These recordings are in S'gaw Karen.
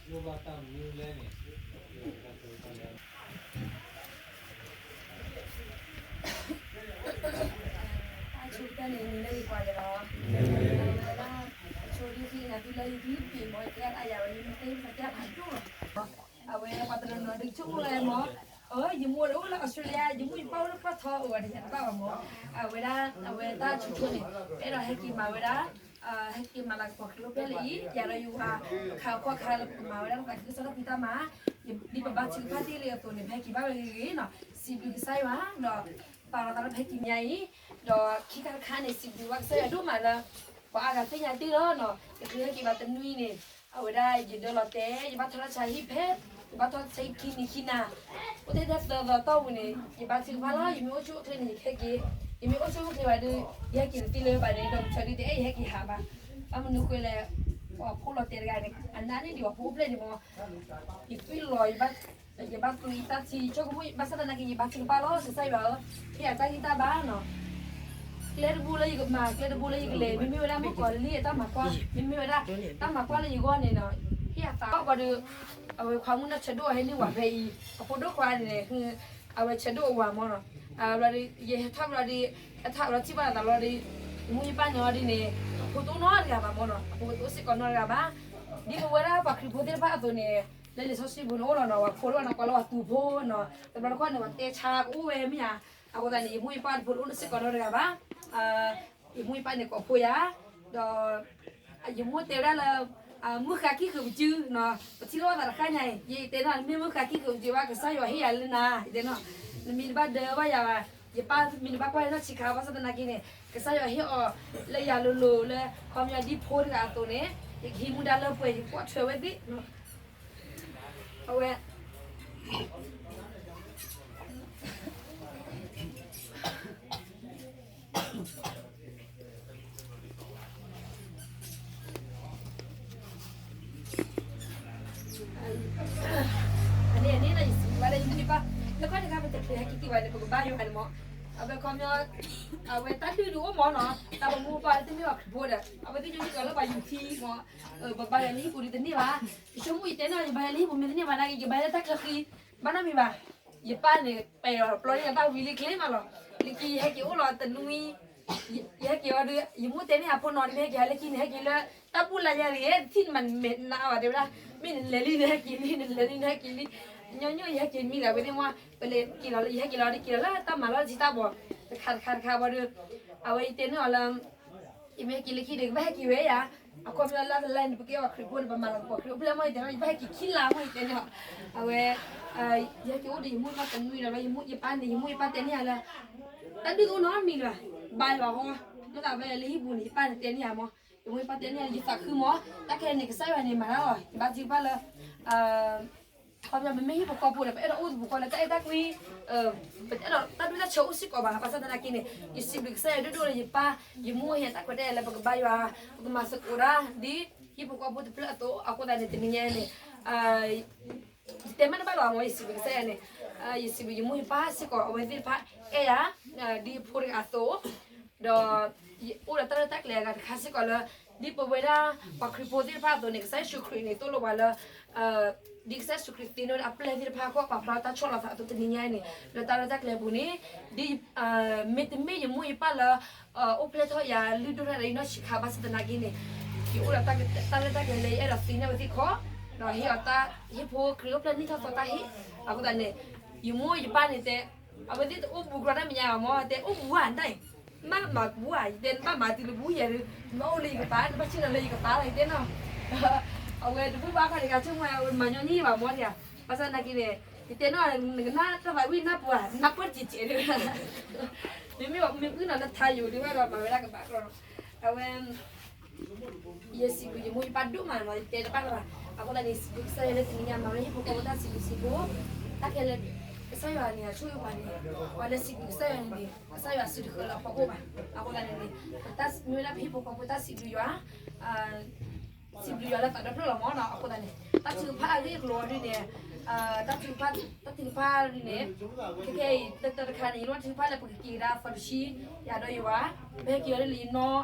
တၢ်ဆိကတၢၢ်န့ၣ် နံၤလၢယကွၢ်လဲၤလီၤ, အဝဲဒၣ် ဆိဒုးသံနၤသုလၢယဒုးပ့ၤမ့ၢ် ကဲအယၤဝဲ ယမ့ၢ်သ့မ့ၢ်ကဲဖးဒိၣ်လီၤ, အဝဲပှၤတနီၤနီၤဒုးဆိကမိၣ်လၢမ့ၢ် ယမိၢ်အိၣ်လၢအီစထြ့လယါ ယမိၢ်ယပၢ်အိၣ်လၢပှၢ်ထီအိၣ်ဝဲဒီး ယတဘၣ်ဘၣ်မ့ၢ်, အဝဲဒၣ် အဝဲတၢ်ဆိဆိန့ၣ် ပအဲၣ်ဒိးဟဲက့ၤမၤဝဲဒၣ် ဟဲက့ၤမၤလၤကပီၤခရံာ်အိၣ်ဖျဲၣ်လၢအံၤ ယၤဒီးယဝၤ အခါခီခါလၢပကမၤဝဲဒၣ်တၢ်သးခုကစီၣ်တၢ်ဖံးတၢ်မၤ, ဒ်ပဘါထုကဖၣ်တ့ၢ်လံအသိးန့ၣ် ပဟဲက့ၤဘၣ်ဝဲဂ့ၤဂ့ၤနီၤ, စံးဘျုးကစၢ်ယွၤဒီး ပာ်လီၤသးလၢပဟဲက့ၤညါအံၤ, ဒီးခံခါတခါန့ၣ် စံးဘျုးဘၣ်ကစၢ်ယွၤဒိၣ်မးလၢ ပှၤအါဂၤသ့ၣ်ညါတ့ၢ်လီၤနီၤ, ယကဟဲက့ၤဘၣ်တနွံန့ၣ် အဝဲဒၣ်ယဒၢလီၤတဲာ် ယဘၣ်ထီၣ်တၢ်ဆါဟံၣ်ဖဲ ယဘၣ်ထီၣ်တၢ်ဆါဟံၣ်ခံနံၤခံနၤ, အိၣ်ထဲထဲသၢသီတီၢ်ပူၤန့ၣ် ယဘါထုကဖၣ်လီၤ, ယမ့ၢ်အိၣ်ဆူၣ်အိၣ်ချ့န့ၣ် ယကဟဲက့ၤ, ယမ့ၢ်အိၣ်ဆူၣ်အိၣ်ချ့ဘၣ်ဒီး ယဟဲက့ၤတသ့လၢၤဘၣ်န့ၣ် ဒီးပဆၢဒုးတအဲၣ်ယဟဲက့ၤဟးဘၣ်, ဘၣ်မနုၤဃိလဲၣ်, ပှၤဖိလီၤတဲာ်တဂၤန့ၣ် အနါန့ၢ်ဒံးပှၤဖိအိၣ်ဖျဲၣ်န့ၣ်မ့ၢ် ယသွံၣ်လီၤ ယဘၣ်သူၣ်ယတၢ်ထံ ယဆိကမိၣ် ဘၣ်ဆၣ်သနာ်က့ ယဘါထုကဖၣ်လီၤ ကစၢ်ယွၤဧၢ, ဟ့ၣ်ယၤတၢ်ဂံၢ်တၢ်ဘါနီၤ, ကျဲတဘိလၢယကမၤ ကျဲတဘိလၢယကလဲၤ မ့မ့ၢ်ဝဲဒၣ်မုၣ်ကီၤလံၢ်အတၢ်မၤကွၢ် မ့မ့ၢ်ဝဲဒၣ် တၢ်မၤကွၢ်လၢယဂီၢ်န့ၣ်နီၤ, ဟ့ၣ်ယၤသးဘၣ်ဒီး အဝဲခွါမုၣ်နီၢ်ဆၢဒိၣ်အဟဲနုာ်ဝၤဖဲအံၤ အဖိဒိၣ်ခွါန့ၣ် အဝဲဆၢဒိၣ်အဝၤမ့ၢ်နီၤ, ဘျီဒီး ယဟဲထီၣ်ဘျီဒီး ဟဲထီၣ်ဘျီထံၣ်ဘၣ်သးဘျီဒီး ယမိၢ်ယပၢ်န့ၣ်အီၤဒ်န့ၣ် အဖိတအိၣ်နီတဂၤဘၣ်မ့ၢ်နီၤ, အဖိတအိၣ်စ့ၢ်ကီးနီတဂၤဘၣ်, ဒ်ပဝဲဒၣ်ပှၤခရံာ်ဖိသ့ၣ်တဖၣ်အသိးန့ၣ် လၢလံာ်စီဆှံပူၤန့ၣ်အိၣ်လီၤနီၤ, ပှၤဖိလၢအနီၢ်ကီၢ်လၢပှၤသူဖိနီၤ, တဘျီတခီၣ်န့ၣ် ပှၤတဲဆါကအိၣ်ဝဲမ့ၢ်ဧါ, အဃိသတးန့ၣ် ယမိၢ်ယပၢ်တဖိတအိၣ်စ့ၢ်ကီးနီတဂၤဘၣ်, ယမိၢ်ယပၢ်န့ၣ်ကိးဖိယၤ, ဒီး ယမိၢ်တဲဝဲဒၣ်လၢ မုၢ်ဃါခံဃုာ်ပစုနီၤ, ပထံၣ်လိာ်သးတခါညါအံၤ ယတဲနီၤ မ့ၢ်မုၢ်ဃါခံဃုာ်ပစုဘၣ် ကစၢ်ယွၤဟ့ၣ်ယၤလၢနၤ ယတဲနီၤ, နမ့ၢ်တဘၣ်ဒၢဘၣ်ယၤဘၣ်, ယပၢ်မ့ၢ်တဘၣ်ကွၢ်ယနီၢ်ဆံးခါ ဘၣ်ဆၣ်သနာ်က့န့ၣ် ကစၢ်ယွၤဟ့ၣ်အီၤလၢယၤလိၤလိၤလၢ ခီပညီဒ်ဖိတဂၤအသိးန့ၣ် ယကဟံးမူဒါလၢပှဲၤ ယကွၢ်ထွဲဝဲသ့ၣ် အဝဲ အန့ၣ်အန့ၣ်လၢယစံးဘျုးဘၣ်လၢယမိၢ်ယပၢ်, လၢခီၣ်တခါပတချုးဟဲက့ၤက့ၤဘၣ်န့ၣ် ပကဘါယွၤန့ၣ်မး, အဝဲခီပညီ အဝဲတၢ်ဒုးဒုးအိၣ်မးနီၤ, တၢ်ပမိၢ်ပပၢ်လၢတမ့ၢ်ပှၤခရံာ်ဖိဒီး အဝဲသ့ၣ်ညိၣ်က့ၤလၢပှၤယူၤထံမး, ပဘါယွၤလၢဟံၣ်ပူၤဒုးတန့ၢ်ဘၣ်, ယဆိကမိၣ်ယတဲန့ၣ် ယဘါယွၤလၢဟံၣ်ပူၤမ့ၢ်တန့ၢ်ဘၣ်နာ်က့ ယဘါယွၤလၢတၢ်ချၢဃံ, ဘၣ်နီတမံၤဘၣ်, ယပၢ်န့ၣ် ပဲာ်အီၤပျီန့ၢ်တၢ်ဝံၤလံကျ့မးလီၤ, လၢခံယဟဲက့ၤအိၣ်လီၤတနွံ ယဟဲက့ၤအီၤဒီး ယမိၢ်တဲန့ၢ်အဖိနီၤ နမ့ၢ်ဟဲက့ၤဟးလၢခံန့ၣ် ဟဲက့ၤလၢ တၢ်ဘူၣ်လါယၤတဂ့ၤ တထံၣ်နမၤမဲာ်နါအါဘၣ် တဲဝဲဒၣ်, မ့ၢ်နလဲၤလံနဟဲက့ၤလံ နလဲၤလံနဟဲက့ၤလံ, ညီညီယဟဲက့ၤမံလၢဝဲသ့ၣ်မး, ပလဲၤက့ၤလီၤလၢ ယဟဲက့ၤလီၤဒီးက့ၤလီၤလၢတၢ်မၤလီၢ်တထံၣ်တၢ်ဘီၣ်, တခါတခါတခါဘၣ်ဒီး အဝဲယတဲန့ၢ်အီၤလၢ ယမ့ၢ်ဟဲက့ၤလၢခံဒီး ကဘၣ်ဟဲက့ၤဝဲယၤ, အခီပညီလၢတလါန့ၣ် ပကဲပှၤခရံာ်ဖိန့ၣ် ပမၤလၤကပီၤခရံာ်အိၣ်ဖျဲၣ်မး ယတဲန့ၢ် ယဘၣ်ဟဲက့ၤခံလါမး ယတဲန့ၢ်အီၤ, အဝဲ ယဟဲက့ၤအိၣ်ဒီးယမိၢ်ယပၢ်တနွံဒီး ယမိၢ်ယပၢ်န့ၣ် ယမိၢ်ယပၢ်တဲန့ၢ်ယၤလၢ တၢ်ဒုးတအိၣ်နီတမံၤလၢၤဘၣ်, ဘါယွၤဟီ, မ့ၢ်သးဝဲလၢဟံၣ်ပူၤန့ၣ် ယပၢ်န့ၣ်တဲန့ၢ်ယၤမး, ယမိၢ်ယပၢ်တဲန့ၢ်ယၤ ယသးခုမး, တၢ်ခဲအံၤန့ၣ် ကစၢ်ယွၤန့ၣ်မၤတၢ်လီၤ, ယဘါထုကဖၣ်လၢ ခီပညီ ပမ့ၢ်ဟံၣ်ဖိဃီဖိဒီး ပအဲၣ်ဒိးအိၣ်သပှၢ်ကီၢ်လၢတၢ်အဲၣ်တၢ်ကွံ, ပအဲၣ်ဒိးတၢ်ဒူၣ်တၢ်ဆၢအိၣ်စ့ၢ်ကီးဘၣ်, ဘၣ်ဆၣ်သနာ်က့န့ၣ် ယစံးဘျုးကစၢ်ယွၤဒိၣ်ဒိၣ်လၢယပၢ် ယမိၢ်ဟ့ၣ်တၢ်ခွဲးတၢ်ယာ်လၢပကဘါယွၤ, ပကမၤသကိးတၢ် ဒ်ဟံၣ်ဖိဃီဖိတဖျၢၣ်အသိး, အဃိသတးန့ၣ် တနံၤညါန့ၣ် ယတဲမ့ၢ်တဘၣ်လီၤမး ယစံးဘျုးကစၢ်ယွၤန့ၣ်, ယစံးဘျုးယမိၢ်ယပၢ်စ့ၢ်ကီး အဝဲသ့ၣ်တဖၣ်အဲၣ်ယၤ ဒ်ဖိတဂၤအသိး ဒီး ယအိၣ်ဒီးတၢ်ရဲၣ်တၢ်ကျဲၤအဂၤတခါစ့ၢ်ကီးလၢ ဒ်ပဝဲဒၣ်ပှၤခရံာ်ဖိသ့ၣ်တဖၣ်အသိးန့ၣ် ကစၢ်ယ့ၣ်ၡူးခရံာ်န့ၣ် သိၣ်လိပှၤလၢ ဒ်ကစၢ်ယ့ၣ်ၡူးခရံာ်သ့န့ၢ်ဝဲဒၣ်အပျဲၢ်သ့ၣ်တဖၣ်အဂီၢ် ပာ်ဖျါတၢ်ဆီၣ်လီၤသးအသိး တနံၤညါအံၤန့ၣ် လၢတၢ်ရဲၣ်တၢ်ကျဲၤအပူၤန့ၣ် ဒ် မ့တမ့ၢ်ယမိၢ်ယပၢ်လၢ အိၣ်ဖျဲၣ်ထီၣ်ယၤ လုၢ်ဒိၣ်ထီၣ်ယၤဒီးယနီၢ်ဆံးခါ ဘၣ်ဆၣ်သနာ်က့န့ၣ် ယအိၣ်ဒီးတၢ်ရဲၣ်တၢ်ကျဲၤလၢယအဲၣ်ဒိးသ့န့ၢ်ဝဲသ့ၣ်တဖၣ် ဒီးဟ့ၣ်အီၤတၢ်ဟ့ၣ်ဖိခရံာ်အိၣ်ဖျဲၣ်နံၣ်ထီၣ်သီတၢ်ဟ့ၣ် အဃိသတးန့ၣ် ယမိၢ်ယပၢ်န့ၣ်တဲ အဝဲသ့ၣ်တအိၣ်ဘူးကြၢးတၢ်မဲာ်ညါဘၣ်မး တဲအိၣ်ဘူးဧါ နတၢ်အံၤ ဘၣ်မၤဘူးဧါ ယတဲ နဘၣ်မၤတုၤလၢဘူးယဲၢ်ဒီး နဘၣ်အိၣ်လၢယကပၤ နဘၣ်ဆ့ၣ်နီၤလၢယကပၤလီၤ ယတဲနီၤ အဝဲတဘူၣ်ဘၣ်ခီန့ၣ် ကဆိကမိၣ်ဝဲ မၤညီနုၢ်ဘၣ်မးတဂၤ ဘၣ်ဆၣ်သနာ်က့န့ၣ် ယတဲနီၤ နကနၣ်တၢ်သးဝံၣ်နၢ်ပူၤဧါ နၢ်ပၢၢ်တစဲးစဲးဒီး မ့မ့ၢ်မ့ၢ်ကွံာ်နီၤ နထါယိာ်ဒံးဘၣ်ဒီး မၤဝဲဒၣ်ကဘၣ်ကျီနီၤ အဝဲ ယစံးဘျုးယမိၢ်ယပၢ်ဒိၣ်မးနီၤ ယတဲတဘၣ်လၢၤဘၣ် အဃိသတးန့ၣ် စံးဘျုးကစၢ်ယွၤလၢတနံၤညါ မၤဝဲဟံၣ်ဖိဃီဖိတၢ်စံးဘျုးစံးဖှိၣ် တၢ်ခဲလၢာ် ကစၢ်ယွၤန့ၣ် အဆိၣ်ဂ့ၤပှၤန့ၣ် ပှၤလၢစံးဘျုးကစၢ်ယွၤန့ၣ် ကစၢ်ယွၤစုတဃၢလၢအဖီခိၣ်ဘၣ် အဃိသတးန့ၣ်န့ၣ် မ့ၢ်ဝဲဒၣ်ပဟံၣ်ဖိဃီဖိတၢ်စံးဘျုးယွၤ စံးဘျုးယွၤလၢသးဒီဖျၢၣ်လီၤမးနီၤ အဃိသတးန့ၣ် တၢ်ထုကဖၣ်အဂ့ၢ်အကျိၤဒ်န့ၣ် တၢ်ထုကဖၣ် တၢ်ထုကဖၣ်ဒ်န့ၣ် ခဲခဲအံၤ တၢ်တခါန့ၣ် ယနီၢ်ထုကဖၣ်လၢပကက့ၤကဒါသီတဆံ ယၤဒီးယဝၤ ပဟဲက့ၤအီၤလၢယနီၢ်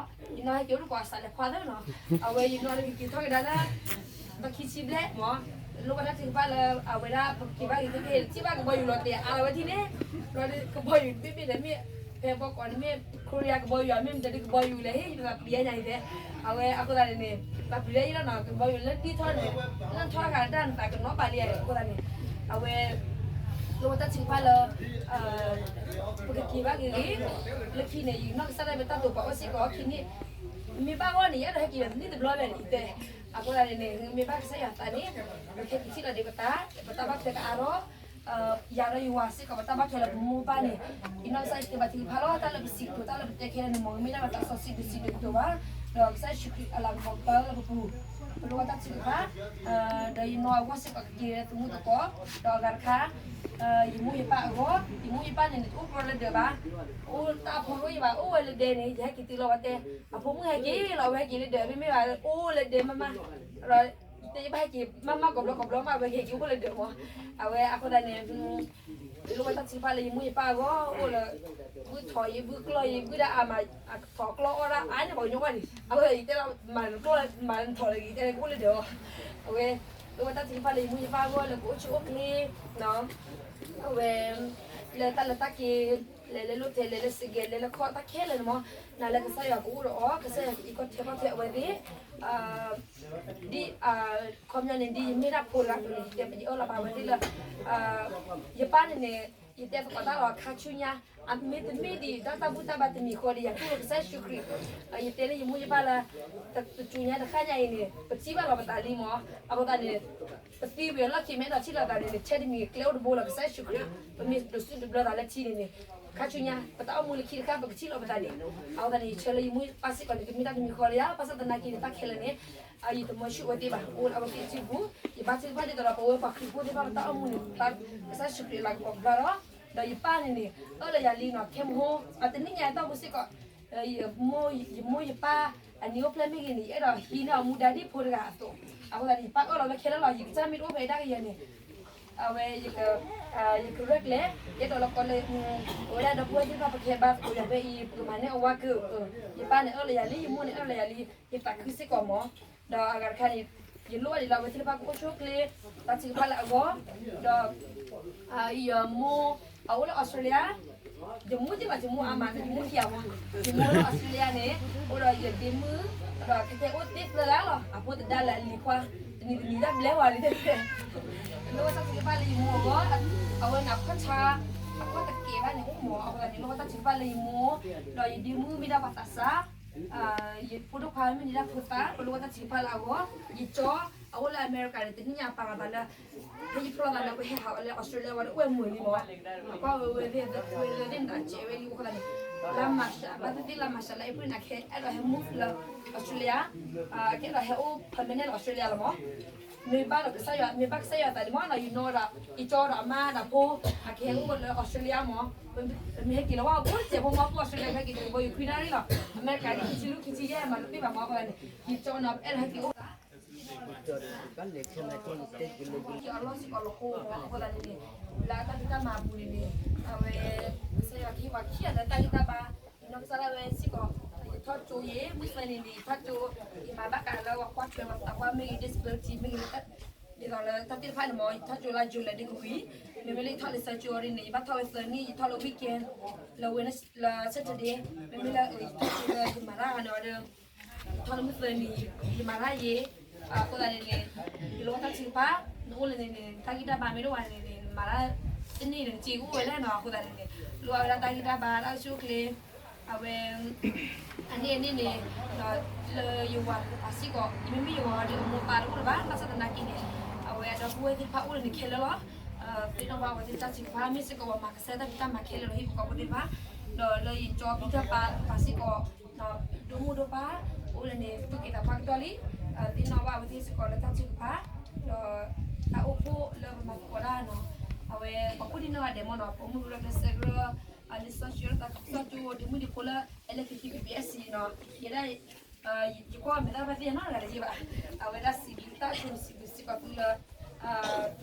ယနီၢ်ဟဲက့ၤအိၣ်တကိးအစးလဲၤခွါသၢနီၤ အဝဲယနီၢ်လၢကက့ၤထီၣ်ကဒါလၢ ခံဆံဘျဲၣ်မး, လိၣ်ဘၣ်တၢ်ထုကဖၣ်လၢအဝဲဒၣ်ပကက့ၤဘၣ်ဂ့ၤက့ၤ ထံၣ်ဘၣ်ကဘီယူၤလီၤတဲာ်အါလီၤဝဲထံၣ်န့ၣ်, ဒီးကဘီယူၤမ့မ့ၢ်ဒီးမ့ၢ် ဖဲဘီကီးန့ၣ်မ့ၢ် ခိရံယါကဘီယူၤဧါ မ့ၢ်မတၤဒုကဘီယူၤလဲၣ် ဟ့ၣ်ယသးပျံၤညါအံၤဖဲ, အဝဲအဃိသတးန့ၣ်န့ၣ် သးပျံၤလၢယလီၤနီၤ ကဘီယူၤလၢဒ်ထီၣ်န့ၣ် လၢထီၣ်တဂၤတၢ်နသးကနီၣ်ပာ်လံယၤအဃိသတးန့ၣ်, အဝဲ လိၣ်ဘၣ်တၢ်ထုကဖၣ်လၢ ပကက့ၤဘၣ်ဂ့ၤဂ့ၤ, လၢခံန့ၣ် ယနီၢ်ကစၢ်ဒၣ်ဝဲတၢ်တိာ်ပာ်အိၣ်စ့ၢ်ကီးခံန့ၣ်, မ့ၢ်ဘၣ်ဂီၢ်န့ၣ် ယအဲၣ်ဒိးဟဲက့ၤဒီးတနံၣ်တဘျီဘၣ်န့ၣ် ယတဲ, အဃိသတးန့ၣ်န့ၣ် မ့ၢ်ဘၣ်ကစၢ်ယွၤသးန့ၣ် ပကဟဲက့ၤထံၣ်လီၤဒံးပသး, ပတၢ်ဘၣ်ထွဲကအါထီၣ်, ယၤဒီးယဝၤစ့ၢ်ကီး ပတၢ်ဘၣ်ထွဲလၢပမိၢ်ပၢ်န့ၣ်, ယနီၢ်ကစၢ်ယတဲဘၣ်ထုကဖၣ်လီၤ တၢ်လၢပစံးကတိၤ တၢ်လၢပတဲခဲလၢာ်န့ၣ် မ်ကမ့ၢ်ဒၣ်ပသးစီဆှံဒုးစံးဒုးကတိၤဘၣ်, ဒီးကစၢ်ယ့ၣ်ၡူးခရံာ်အလၤကပီၤကပၢလၢပပူၤ, ပလိၣ်ဘၣ်တၢ်ထုကဖၣ်, ဒီးယနီၢ်အဂီၢ်စ့ၢ်ကီးကက့ၤသမူသကိး, ဒီးအဂၤတခါ ယမိၢ်ယပၢ်အဂီၢ်, ယမိၢ်ယပၢ်န့ၣ်န့ၣ် တအိၣ်ကြီလၢဒၢးဘၣ်, အိၣ်တၢ်ဖိအိၣ်ယဘၣ် အိၣ်ဝဲလၢဒဲန့ၣ် ယဟဲက့ၤတုၤလီၤဝဲတဲ, အဖိမုၣ်ဟဲက့ၤလီၤ အဝဲဟဲက့ၤလၢဒၢး မ့မ့ၢ်ဘၣ်အိၣ်လၢဒဲမးမး, ဒီးတဲယဘၣ်ဟဲက့ၤမးမးကဘျီကဘျီမး အဝဲဟဲက့ၤအိၣ်လၢဒၢးမး, အဝဲအဃိသတးန့ၣ် ယလိၣ်ဘၣ်တၢ်ထုကဖၣ်လၢယမိၢ်ယပၢ်အဂီၢ် အိၣ်လၢ ဘုၣ်ထီၣ်ယံၤ ဘုၣ်ကျီၢ်ယံၤ ဘုၣ်ဒၣ်အါမး ထီၣ်ကျီၢ်အီၣ်ဒၣ်အါန့ၣ် ပှၤကညီဘၣ်န့ၣ် အဝဲယတဲလီၤ မၤနကျီၢ် မၤနထီၣ်လၢဂ့ၤ တဲကအိၣ်လၢဒၢးအီၤ, အဝဲ လိၣ်ဘၣ်တၢ်ထုကဖၣ်လၢယမိၢ်ယပၢ်အဂီၢ် လၢကအိၣ်ဆူၣ်အိၣ်ချ့ အဝဲ လၢတၢ်လဲၤတၢ်က့ၤ လဲၤလၢလီၢ်ထဲ လဲၤလၢစ့ၢ်ကီး လဲၤလၢခီၣ်တၢ်ခဲလၢာ်န့ၣ်မး, နၤလၢကစၢ်ယွၤကအိၣ်ဒီးအီၤ ကစၢ်ယွၤကအံးကီၢ်ထဲကီၢ်ထဲအဝဲသ့ၣ်, ဒ် ခီပညီန့ၣ် ဒ်ယမ့ၢ်ဒၣ်ဖိတဂၤအသိးန့ၣ် ယတဲပယအၢၣ်လီၤပာ်ဝဲသ့ၣ်လၢ ယပၢ်န့ၣ်န့ၣ် ယတဲသကိးတၢ်လီၤခါဆူညါ, အမ့ၢ်တမ့ၢ်ဒ်တၢ်တၢ်ဘူၣ်တၢ်ဘါတမံၤဃီဒီး ယတူၢ်လိာ်ကစၢ်ယ့ၣ်ၡူးခရံာ်, ယတဲလၢယမိၢ်ယပၢ်လၢ တစူညါတခါညါအံၤန့ၣ် ပထံၣ်ဘၣ်လီၤပသးလံမး, အဃိသတးန့ၣ် ပသံဝံၤအလီၢ်ခံ မ့ၢ်အဲၣ်ဒိးထံၣ်လိာ်သးန့ၣ် ဆဲးတမံၤကျဲအိၣ်တဘိလီၤ ကစၢ်ယ့ၣ်ၡူးခရံာ်, ပမ့ၢ်တစူးတဘျၢသးလၢထံန့ၣ်န့ၣ် ခါဆူညါ ပတၢ်အိၣ်မူလၢခံတခါ ပကထံၣ်လိာ်ပသးဒံး, အဃိသတးန့ၣ် ယဆၢလၢယမိၢ်ယပၢ်စ့ၢ်ကီးန့ၣ် ကမ့ၢ်တၢ်တမံၤဃီလၢယၤ ဘၣ်ဆၣ်သနာ်က့န့ၣ် တၢ်ခဲလၢာ်န့ၣ် ယတမၤဆူၣ်အဝဲသ့ၣ်ဘၣ်, အိၣ်လၢအဝဲသ့ၣ်အစုပူၤ, ယဘါထုကဖၣ်ဒ်သိးဒီး ပဝဲပှၤခရံာ်ဖိသ့ၣ်တဖၣ် ပတၢ်အိၣ်မူန့ၣ် ကစၢ်ယ့ၣ်ၡူးခရံာ်အလၤကပီၤကဘျါဒီး, ဒီးယပၢ်န့ၣ်န့ၣ် အၢၣ်လီၤယၤလံနီၤ ခဲမဟိ အတနံၣ်ညါအတီၢ်ပူၤစ့ၢ်ကီး ယမိၢ်ယပၢ် အနံၤအိၣ်ဖျဲၣ်မ့ၢ်ဂ့ၤန့ၣ် ယအဲၣ်ဒိးဟံးန့ၢ်အီၤမူဒါဒ်ဖိတဂၤအသိး, အဃိသတးန့ၣ် ယပၢ်အၢၣ်လီၤဝဲခဲလၢာ်လီၤ ယကစၢ်မ့ၢ်တအိၣ်ဖဲအတၢ်ကယဲၢ်န့ၣ် အဝဲ ယကရဲၣ်ကျဲၤ ယအဲၣ်ဒိးလီၤကီလၢ အဝဲဒၣ်ဒီပုၢ်ဝဲၢ်သ့ၣ်တဖၣ် ပကဟဲဘါသကိးယၤဖဲအံၤ ပကမၤန့ၢ်အဝါကၢၢ်, ယပၢ်န့ၣ်အၢၣ်လီၤယၤလံ ယမိၢ်န့ၣ်အၢၣ်လီၤယၤလံ, ယသးခုစ့ၢ်ကီးမး, ဒီးအဂၤတခါန့ၣ် ယလိၣ်ဘၣ်ဒံးလၢအဝဲသ့ၣ်တဖၣ်ကအိၣ်ဆူၣ်အိၣ်ချ့ တၢ်ထုကဖၣ်လၢအဂီၢ်, ဒီး ယမိၢ် အအိၣ်လၢအီစထြ့လယါ, ယမိၢ်က့ဘၣ် ယမိၢ်အါမး ယမိၢ်ခံဂၤမး, ယမိၢ်လၢအီစထြ့လယါန့ၣ် အိၣ်ဒီးယဒ့မုၣ်, ဒီးခဲကဲအိၣ်သ့သၢဂၤလီၤ အဖိသဒါလၢအလံၤခွါ, တနံၤတနံၤတၢ်ဘျဲဝဲလံ, လိၣ်ဘၣ်တၢ်ထုကဖၣ်လၢယမိၢ်အဂီၢ်, အဝဲန့ၣ်အခီၣ်ဆါ, အခီၣ်တကဲဘၣ်န့ၣ်အိၣ်မး အဃိသတးန့ၣ် လိၣ်ဘၣ်တၢ်ထုကဖၣ်လၢယမိၢ်, ဒီးယဒ့မုၣ်မ့ၢ်ဒၣ်ပှၤသးစၢ် ယဖိဒိၣ်ခွါမ့ၢ်ဒၣ်ဖိသၣ် ပလိၣ်ဘၣ်တၢ်ထုကဖၣ်လၢအဂီၢ်, ယကၠီ အအိၣ်လၢအမဲရကၤန့ၣ် တနံၣ်ညါပာ်လီၤသးလၢ ဖဲယဖျီသးလၢပဟဲဟးအီၤလၢအီစထြ့လယါဝဲဒီး အိၣ်ဝဲမုာ်လံမး, ကွၢ်ဝဲဝဲသ့ၣ်ဝဲသ့ၣ်န့ၣ် အစဲးဝဲလံအဃိသတးန့ၣ် လါမၤရှး ဘၣ်သ့ၣ်သ့ၣ်လါမၤရှးလၢအ့ဖြ့ၣ်န့ၣ် အကဟဲအဲၣ်ဒိးဟဲ move လၢအီစထြ့လယါ, အကအဲၣ်ဒိးဟဲအိၣ် permanent လၢအီစထြ့လယါလီၤမး, မ့ၢ်ဘၣ်ဒီးကစၢ်ယွၤ မ့ၢ်ဘၣ်ကစၢ်ယွၤသးဒံးမးနီၤ ယနီၢ်ဒီး ယကၠီဒီးအမါဒီးဖိ အကဟဲအိၣ်လၢအီစထြ့လယါမး, ပမ့ၢ်ဟဲက့ၤလီၤဝဲအိၣ်စဲးဖိမး ဖိအီစထြ့လယါ ဟဲက့ၤတကဘီယူၤခွံနၣ်ရံၣ်လီၤ အမဲရကၤန့ၣ် ခံဆံလွံၢ်ခံဆံယဲၢ်မး တပ့ၢ်ဘၣ်မးအဃိသတးန့ၣ် ယကၠီနီၤ ပအဲၣ်ဒိးဟဲက့ၤအိၣ် အလီၢ်စ့ၢ်ကီးလီၤဃိမး အဃိသတးန့ၣ်န့ၣ် လၢတၢ်ဖံးတၢ်မၤအပူၤန့ၣ်န့ၣ် အဝဲ ကစၢ်ယွၤကဟ့ၣ်ပှၤခံဂၤလၢတၢ်ဂံၢ်တၢ်ဘါ, ယနီၢ်ကစၢ်ဒၣ်ဝဲစ့ၢ်ကီး ယထီၣ်ကၠိယဲၢ် မုၢ်သၢနံၤန့ၣ် ယထီၣ်ကၠိ ယမၤဘၣ်ဃးလၢပှၤကွၢ်ထွဲပှၤသးပှၢ်မ့ၢ်ဂ့ၤ disability မ့ၢ်ဂ့ၤ ဒ်သိးလၢတၢ်သ့ၣ်တဖၣ်န့ၣ်မး ယထီၣ်ကၠိလၢ July ဒ့ကဝံၤ မ့မ့ၢ်လၢယထီၣ်လၢစၢကၠိအီၤဒ်န့ၣ် ယဘၣ်ထီၣ်ဝဲသၢနံၣ် ယထီၣ်လၢ weekend လၢ Wed လၢ Saturday မ့မ့ၢ်လၢယထီၣ်ကၠိလၢယမၤတၢ်ဂၤန့ၣ်အီၤဒီး ယထီၣ်လၢမုၢ်သၢနံၤ ယမၤတၢ်ယဲၢ် အဃိသတးန့ၣ်န့ၣ် ယလိၣ်ဘၣ်တၢ်ထုကဖၣ် နအိၣ်လၢန့ၣ်န့ၣ် တၢ်ဂံၢ်တၢ်ဘါမ့ၢ်တအိၣ်ဘၣ်န့ၣ်န့ၣ် နမၤတၢ်တန့ၢ်ဒီး နစ့အိၣ်ဝဲလဲၣ်နီၤ အဃိသတးန့ၣ်န့ၣ် လိၣ်ဘၣ်ဝဲဒၣ်တၢ်ဂံၢ်တၢ်ဘါ တၢ်အိၣ်ဆူၣ်အိၣ်ချ့ အဝဲ အန့ၣ်အန့ၣ်န့ၣ် လၢယဝၤတကပၤစ့ၢ်ကီး ယမ့မ့ၢ်ယဝၤဒီးအမိၢ်ပၢ်တအိၣ်လၢၤဘၣ် ဘၣ်ဆၣ်သနာ်က့န့ၣ် အဝဲဒီပုၢ်ဝဲၢ်သ့ၣ်တဖၣ်အိၣ်လၢန့ၣ်ခဲလၢာ်လီၤ. သ့ၣ်နီၣ်ဘၣ်အဝဲသ့ၣ်တၢ်ထုကဖၣ် မ့ၢ်စ့ၢ်ကီးပှၤမၤကစၢ်တၢ်ဖံးတၢ်မၤခဲလၢာ်လီၤ ဟ့ၣ်ပှၤကိးဂၤဒဲးဘၣ်. ဒီးလၢယကၠီဖံးတၢ်ပာ်တကပၤစ့ၢ်ကီး ဒိၣ်မိၢ်ဒိၣ်ပၢ် အိၣ်လၢန့ၣ် သူၣ်က့သးပှၢ်ကတီၢ်လံ. သ့ၣ်နီၣ်ဘၣ်အဝဲသ့ၣ်စ့ၢ်ကီးလၢတၢ်ထုကဖၣ် ဒီး တၢ်အိၣ်ဖှိၣ်လၢပမၤသကိးတၢ်နီၤ အဝဲပှၤကိးဒံနီၢ်ဂၤဒဲးမ့ၢ်နီၤ ပအိၣ်မုာ်ကရၢကရိဆဲးကရၢ လံာ်စီဆှံတၢ်ကစီၣ်ကၠိ ဒ့မုၣ်ဒ့ဖိလၢ L F P P B S C နီၤ ယဲဒၣ် ယကွၢ်မဲာ်တၢ်ဘၣ်သ့ၣ်ညါနီတဂၤတဂ့ၤဘၣ်. အဝဲဒၣ်စံးဘျုးတၢ်ဆိစံးဘျုးစ့ၢ်ကီးသုလၢ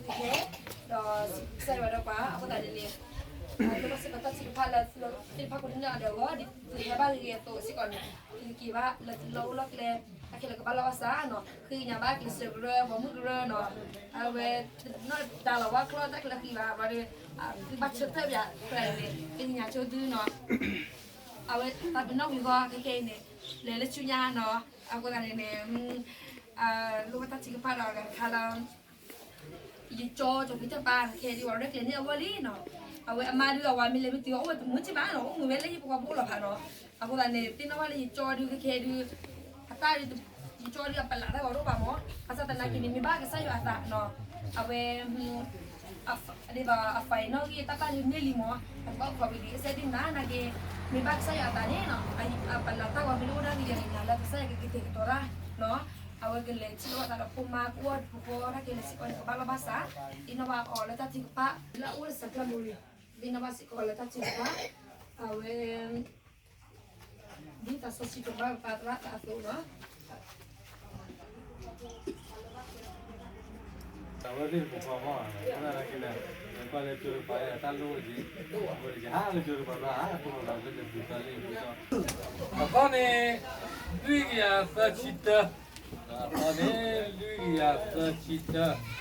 သုဟဲ ဒီးစံးဘျုးကစၢ်ယွၤဒီးပှၤ အဃိသတးန့ၣ်န့ၣ် လၢဘၣ်စ့ၢ်ကီးတၢ်ထုကဖၣ်လၢသုသ့ၣ်တဖၣ်ကိးဒံနီၢ်ဂၤဒဲးအဂီၢ် ဒ်သုဟဲဘၣ်ဂ့ၤဂ့ၤအသိးစ့ၢ်ကီးန့ၣ် သုကက့ၤဘၣ်လၢသုလီၢ်အိၣ်လီၢ်ကျဲ တၢ်ခဲလၢာ်ကဘၣ်လီၤဘၣ်စးနီၤ, ဃ့ကညးဘၣ်ကျဲးစၢးကရၢ ပိာ်မုၣ်ကရၢနီၤ, အဝဲ နီၢ်တၢ်လီၤဝါချီတၢ်ခဲလၢာ်ဃံဘၣ် ဘျီဒီး သုဘၣ်ဆၢထၢၣ်ပယၤ ကျဲန့ၣ် ဃ့ကညးဆိသုနီၤ, အဝဲတၢ်ပနီၣ်ဝံၤဃီခဲခဲအံၤန့ၣ် လဲၤလၢဆူညါနီၤ, အဃိသတးန့ၣ်န့ၣ် လိၣ်ဘၣ်တၢ်ထုကဖၣ်ဒီးတခါဒီး ယကၠီ ကၠီဖံတၢ်ပၢ်ခဲခဲဒုး အဝဲရဲၣ်ကျဲၤန့ၢ်အဂီၢ်လံနီၤ, အဝဲအမါဒုးအဝၤမ့ၢ်လဲၤမ့ၢ်တုၤအီၤ အိၣ်ဝဲတမုာ်က့ဘၣ်နီၤ, အိၣ်မုာ်ဝဲလၢဟံၣ်ဖိဃီဖိလီၤဖးနီၤ, အဃိသတးန့ၣ် သ့ၣ်နီၣ်ဘၣ်လၢယကၠီဒုးခဲခဲဒုး အတၢ်ဒုး ယကၠီဒုးအပလးတၢ်ဂီၤတအိၣ်ဘၣ်မး, ဘၣ်ဆၣ်သနာ်က့န့ၣ် မ့ၢ်ဘၣ်ကစၢ်ယွၤအသးနီၤ, အဝဲ ဒ်သိးအ final ဂ့ၢ်တၢ်ပၢ်ဒုးန့ၢ်လံမး, အတဘၣ်အိၣ်ခိးဝံၤဒံး အစဲဒ်နၤနာ်က့, မ့ၢ်ဘၣ်ကစၢ်ယွၤအသးန့ၣ်နီၤ, အပလးတၢ်ဂီၤမ့ၢ်တအိၣ်ဒၣ်ဂ့ၤဂ့ၤန့ၣ် နၤလၢကစၢ်ယွၤကကတဲာ်ကတီၤတၢ်နီၤ, အဝဲကလဲၤထံၣ်လိာ်အသးဒီးဖိမါကအိၣ်တပူၤဃီ တၢ်ကလဲၤစ့ၢ်ကီးန့ၣ် ကဘၣ်လီၢ်ဘၣ်စး, သ့ၣ်နီၣ်ဘၣ်အီၤလၢတၢ်ထုကဖၣ် လၢအအိၣ်လၢစးကျၢမူရံ, သ့ၣ်နီၣ်ဘၣ်စ့ၢ်ကီးလၢတၢ်ထုကဖၣ်, အဝဲ ဒ်သးစီဆှံကဘၣ်ပာ်သရၣ်သးအသိးနီၤ, အဝဲသ့ၣ်တပူၤဃီမး, အဝဲသ့ၣ်တပူၤဃီမး, အဝဲသ့ၣ်တပူၤ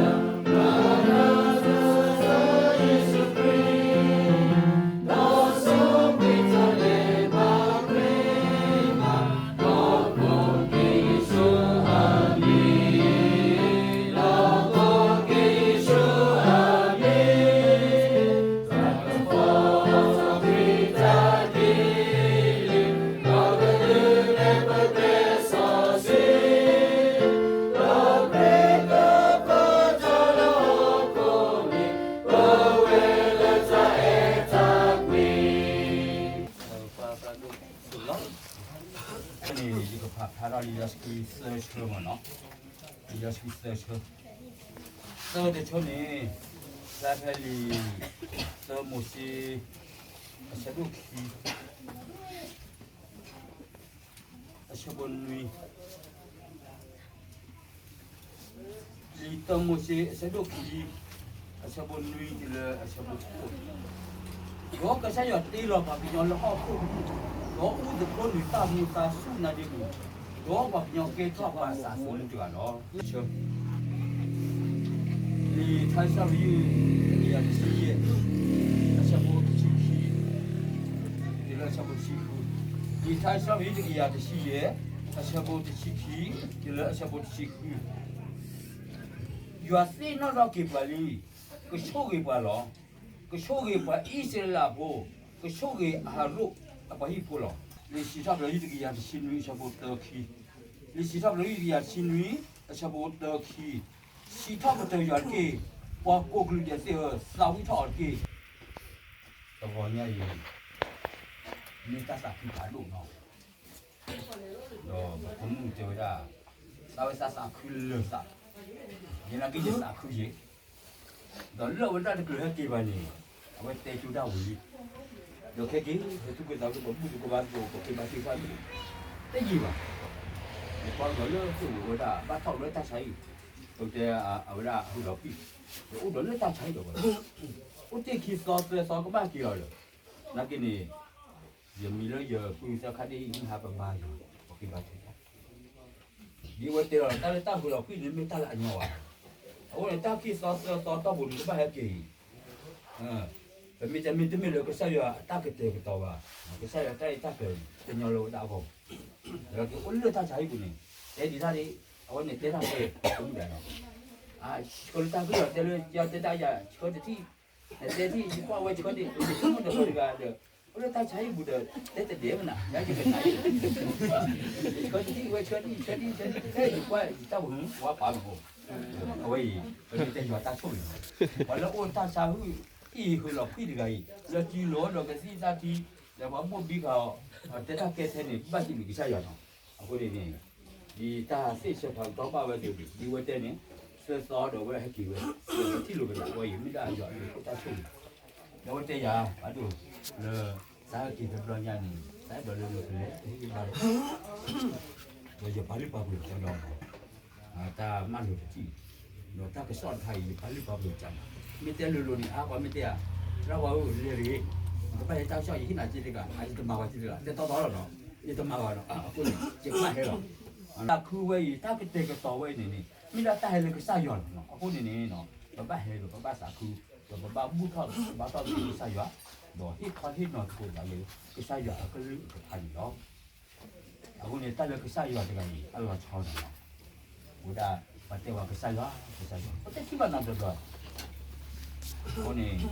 ဃီမး, အဝဲသ့ၣ်တပူၤဃီမး, အသီန့ၣ် လွံၢ်ကယၤသၢဆံတၢ, အသီန့ၣ် လွံၢ်ကယၤသၢဆံတၢ. န့ၣ် ယကဖးဖျါထီၣ်လံာ်စီဆှံသၢဆၢမးနီၤ, လံာ်စီဆှံသၢဆၢ, သၢတဆၢန့ၣ် ဖျါဖဲလံာ်သၢမိၤၡ့ အဆၢဒိၣ်ခံ အဆၢဖိနွံ, လံာ်သၢမိၤၡ့ အဆၢဒိၣ်ခံ အဆၢဖိနွံတုၤလၢအဆၢဖိဃိး, ဒီးကစၢ်ယွၤတ့လီၤပှၤကညီလၢဟီၣ်ခိၣ်ပူၤ, ဒီးအိၣ်သကိးနုာ်တၢ်မူသးဆူၣ်နါဒ့ပူၤ, ဒီးပှၤကညီကဲထီၣ်ပှၤသးသမူတဂၤလီၤ. ဆၢ လံာ်ထါစံးထီၣ်ပတြၢၤ တကယၤတဆံယဲၢ်, အဆၢဖိတဆံခံ တုၤလၢအဆၢဖိတဆံဃု, လံာ်ထါစံးထီၣ်ပတြၢၤ တကယၤတဆံယဲၢ်, အဆၢဖိတဆံခံ တုၤလၢအဆၢဖိတဆံဃု, ယွၤသ့ၣ်နီၣ်ထီၣ်က့ၤပှၤလံ, ကဆိၣ်ဂ့ၤပှၤလီၤ. ကဆိၣ်ဂ့ၤပှၤအံၣ်စရ့လးဖိ, ကဆိၣ်ဂ့ၤအၤဟရိၣ်အပှၤဟံၣ်ဖိလီၤ. လံာ်စံးထီၣ်ပတြၢၤ တကယၤတဆံနွံ အဆၢဖိသၢခံ, လံာ်စံးထီၣ်ပတြၢၤ တကယၤတဆံနွံ အဆၢဖိသၢခံ, စံးထီၣ်ပတြၢၤယွၤတက့ၢ်, ပှၤကိးကလုာ်ဒဲးသ့ၣ်ဧၢ, သးဝံၣ်ထီၣ်အီၤတက့ၢ်. တဂီၤညါအံၤ မ့ၢ်တၢ်သးခုဖးဒိၣ်နီၤ, ဒီးပဖိမုၣ်တဲဝဲဒၣ်, သးဝဲသးသးခုလၢာ်သး, ယနာ်က့ယသးခုယဲၢ်, ဒီးလၢအဝဲဒၣ်တကြၢးဟဲက့ၤဘၣ်န့ၣ်, အဝဲတဲကၠိတၢ်ဝံၤလံ, ဒီးခဲက့ၤ ပသူၣ်က့သးက့ၤ ပဘူၣ်သကိးဘါသကိး ပက့ၤဘါထုကဖၣ်သကိး, တယံာ်ဘၣ်, ယကွၢ်ကဒီးလၢသူၣ်ဝဲဒၣ် ဘၣ်ထီၣ်လၢတၢ်ဆါဟံၣ်, ပတဲအဝဲဒၣ်အဟူးလီၤကွံာ်, ဒီးအိၣ်ဒီးလၢတၢ်ဆါဟံၣ်ဒီးဝဲ, အိၣ်တ့ၢ်ခံသီသၢသီကဘၣ်က့ၤလီၤဒီး, နာ်က့န့ၣ် ယမံၤလၢယပုၢ်သၢခါဒ်အံၤ ဟံၣ်ဟးပဘါယွၤ ပက့ၤဘါထုကဖၣ်, ဒ်ဝဲတဲလီၤ တၢ်လၢတၢ်ဟူးလီၤကွံာ်န့ၣ် မ့ၢ်တၢ်လၢအညီဘၣ်, အဃိန့ၣ် တၢ်ခံသီသၢသီတီၢ်ပူၤန့ၣ် ကဘၣ်ဟဲက့ၤအံၤ, ပမ့ၢ်တဲမ့ၢ်တမ့ၢ်လၢကစၢ်ယွၤအတၢ်ကတဲာ်ကတီၤဘၣ်, ကစၢ်ယွၤတၢ်အံၤတၢ်ကျၢၤန့ၣ် တညီလၢဝဲဒၣ်အဂီၢ်, ဒီးကအိၣ်လၢတၢ်ဆါဟံၣ်ပူၤန့ၣ်, တဲဒံးတၢ်ဒ်, အဝဲန့ၣ်တဲတၢ်တဲ, တမုၢ်ဒၣ်ဒီး, ဆှၢလၢတၢ်ဂ့ၢ်ဒီးတဲလၢ ယတဲတၢ်ယၤဆှၢတထံၣ်, နတဲထံၣ် ယကွၢ်ဝဲဆှၢဒံး တမုၢ်တဂၤဒီး, အိၣ်လၢတၢ်ဆါဟံၣ်ပူၤဒီး, တဲတဒဲးမနၤ ယၤယကနၣ်, ဆှၢတထံၣ်ဝဲဆှၢဒံး ဆှၢဒံး ဆှၢဒံး ယကွၢ်ယတၢ်ပူၤ ဝါပာ်မး, အဝဲအံၤ ပမ့ၢ်တဲယွၤတၢ်ဆိၣ်ဂ့ၤ, ပှၤလၢအိၣ်တၢ်ဆါဟံၣ်အံၤဟူးလီၤကွံာ်တဂၤအံၤ လၢတံၤလီၤဒီးကသံၣ်တၢ်ထံ, ဒီးပှၤဘိၣ်ဘံဃာ်အီၤ, တဲတၢ်ကဲထဲန့ၣ် ဘၣ်ဟံးန့ၢ်ကစၢ်ယွၤနီၤ, အဃိန့ၣ်န့ၣ် ဒ်တၢ်သ့ၣ်ဆၢဖးကတီၢ်ဘၣ်ဝဲသ့ၣ် ဒ်ဝဲတဲန့ၣ်, သၢသီဒီးဝဲဟဲက့ၤဝဲ, ထံၣ်လိာ်ကဒီးဝဲအံၤ မ့ၢ်ဒၣ်ယွၤအတၢ်ဆိၣ်ဂ့ၤ, ဒီးဝဲတဲယၤ ဘၣ်ဒိၣ်, လၢ သးဟဲက့ၤတဘျီညါန့ၣ် သးအဲၣ်ဒိးလၢလၢပလဲၤတဟ့ၣ်ဘၣ်လီၤ, ဒီးယပာ်လုၢ်ပာ်ပှ့ၤကဒီး တၢ်မၤလိာ်တထံၣ်, ဒီးတၢ်ကစီၣ်တခါအံၤ ယပာ်လုၢ်ပာ်ပှ့ၤကဒီး, မ့ၢ်တဲလိၤလိၤန့ၣ် အါပှၤမ့ၢ်တဲဧါ, လၢဝဲဧၢ လဲၤတဂ့ၤ, နကဘၣ်ဟဲတၢ်ကစီၣ် ယဟ့ၣ်နၤက့တဂၤ ယတမၤဝဲက့တဂၤ တဲတီတီလီၤနီၤ, ယတမၤဝဲနီၤ, အဃိန့ၣ် ယပၢ်ဟဲလီၤ. တၢ်ခုဝဲအံၤ တၢ်ကတဲာ်ကတီၤဝဲအံၤန့ၣ်န့ၣ် မ့ၢ်ဒၣ်တၢ်ဟဲလၢကစၢ်ယွၤလီၤနီၤ. အဃိန့ၣ်န့ၣ် ပဘၣ်ဟဲဒီး ပဘၣ်သးခု ဒီးပဘၣ်ဘူၣ်ထီၣ်ဘါထီၣ်က့ၤကစၢ်ယွၤ, ဒီးဟ့ၣ်ခီဟ့ၣ်နီၤသကိးသးလၢ ကစၢ်ယွၤအကလုၢ်အကထါန့ၣ်လီၤ. အဃိန့ၣ် တၢ်လၢကစၢ်ယွၤတဂၤအံၤ အလီၤဆီန့ၣ်လီၤ. အဝဲဒၣ် ပှၤတဲဝဲကစၢ်ယွၤ ကစၢ်ယွၤ ပတထံၣ်ဘၣ်နီတဘျီဘၣ်. အဃိန့ၣ်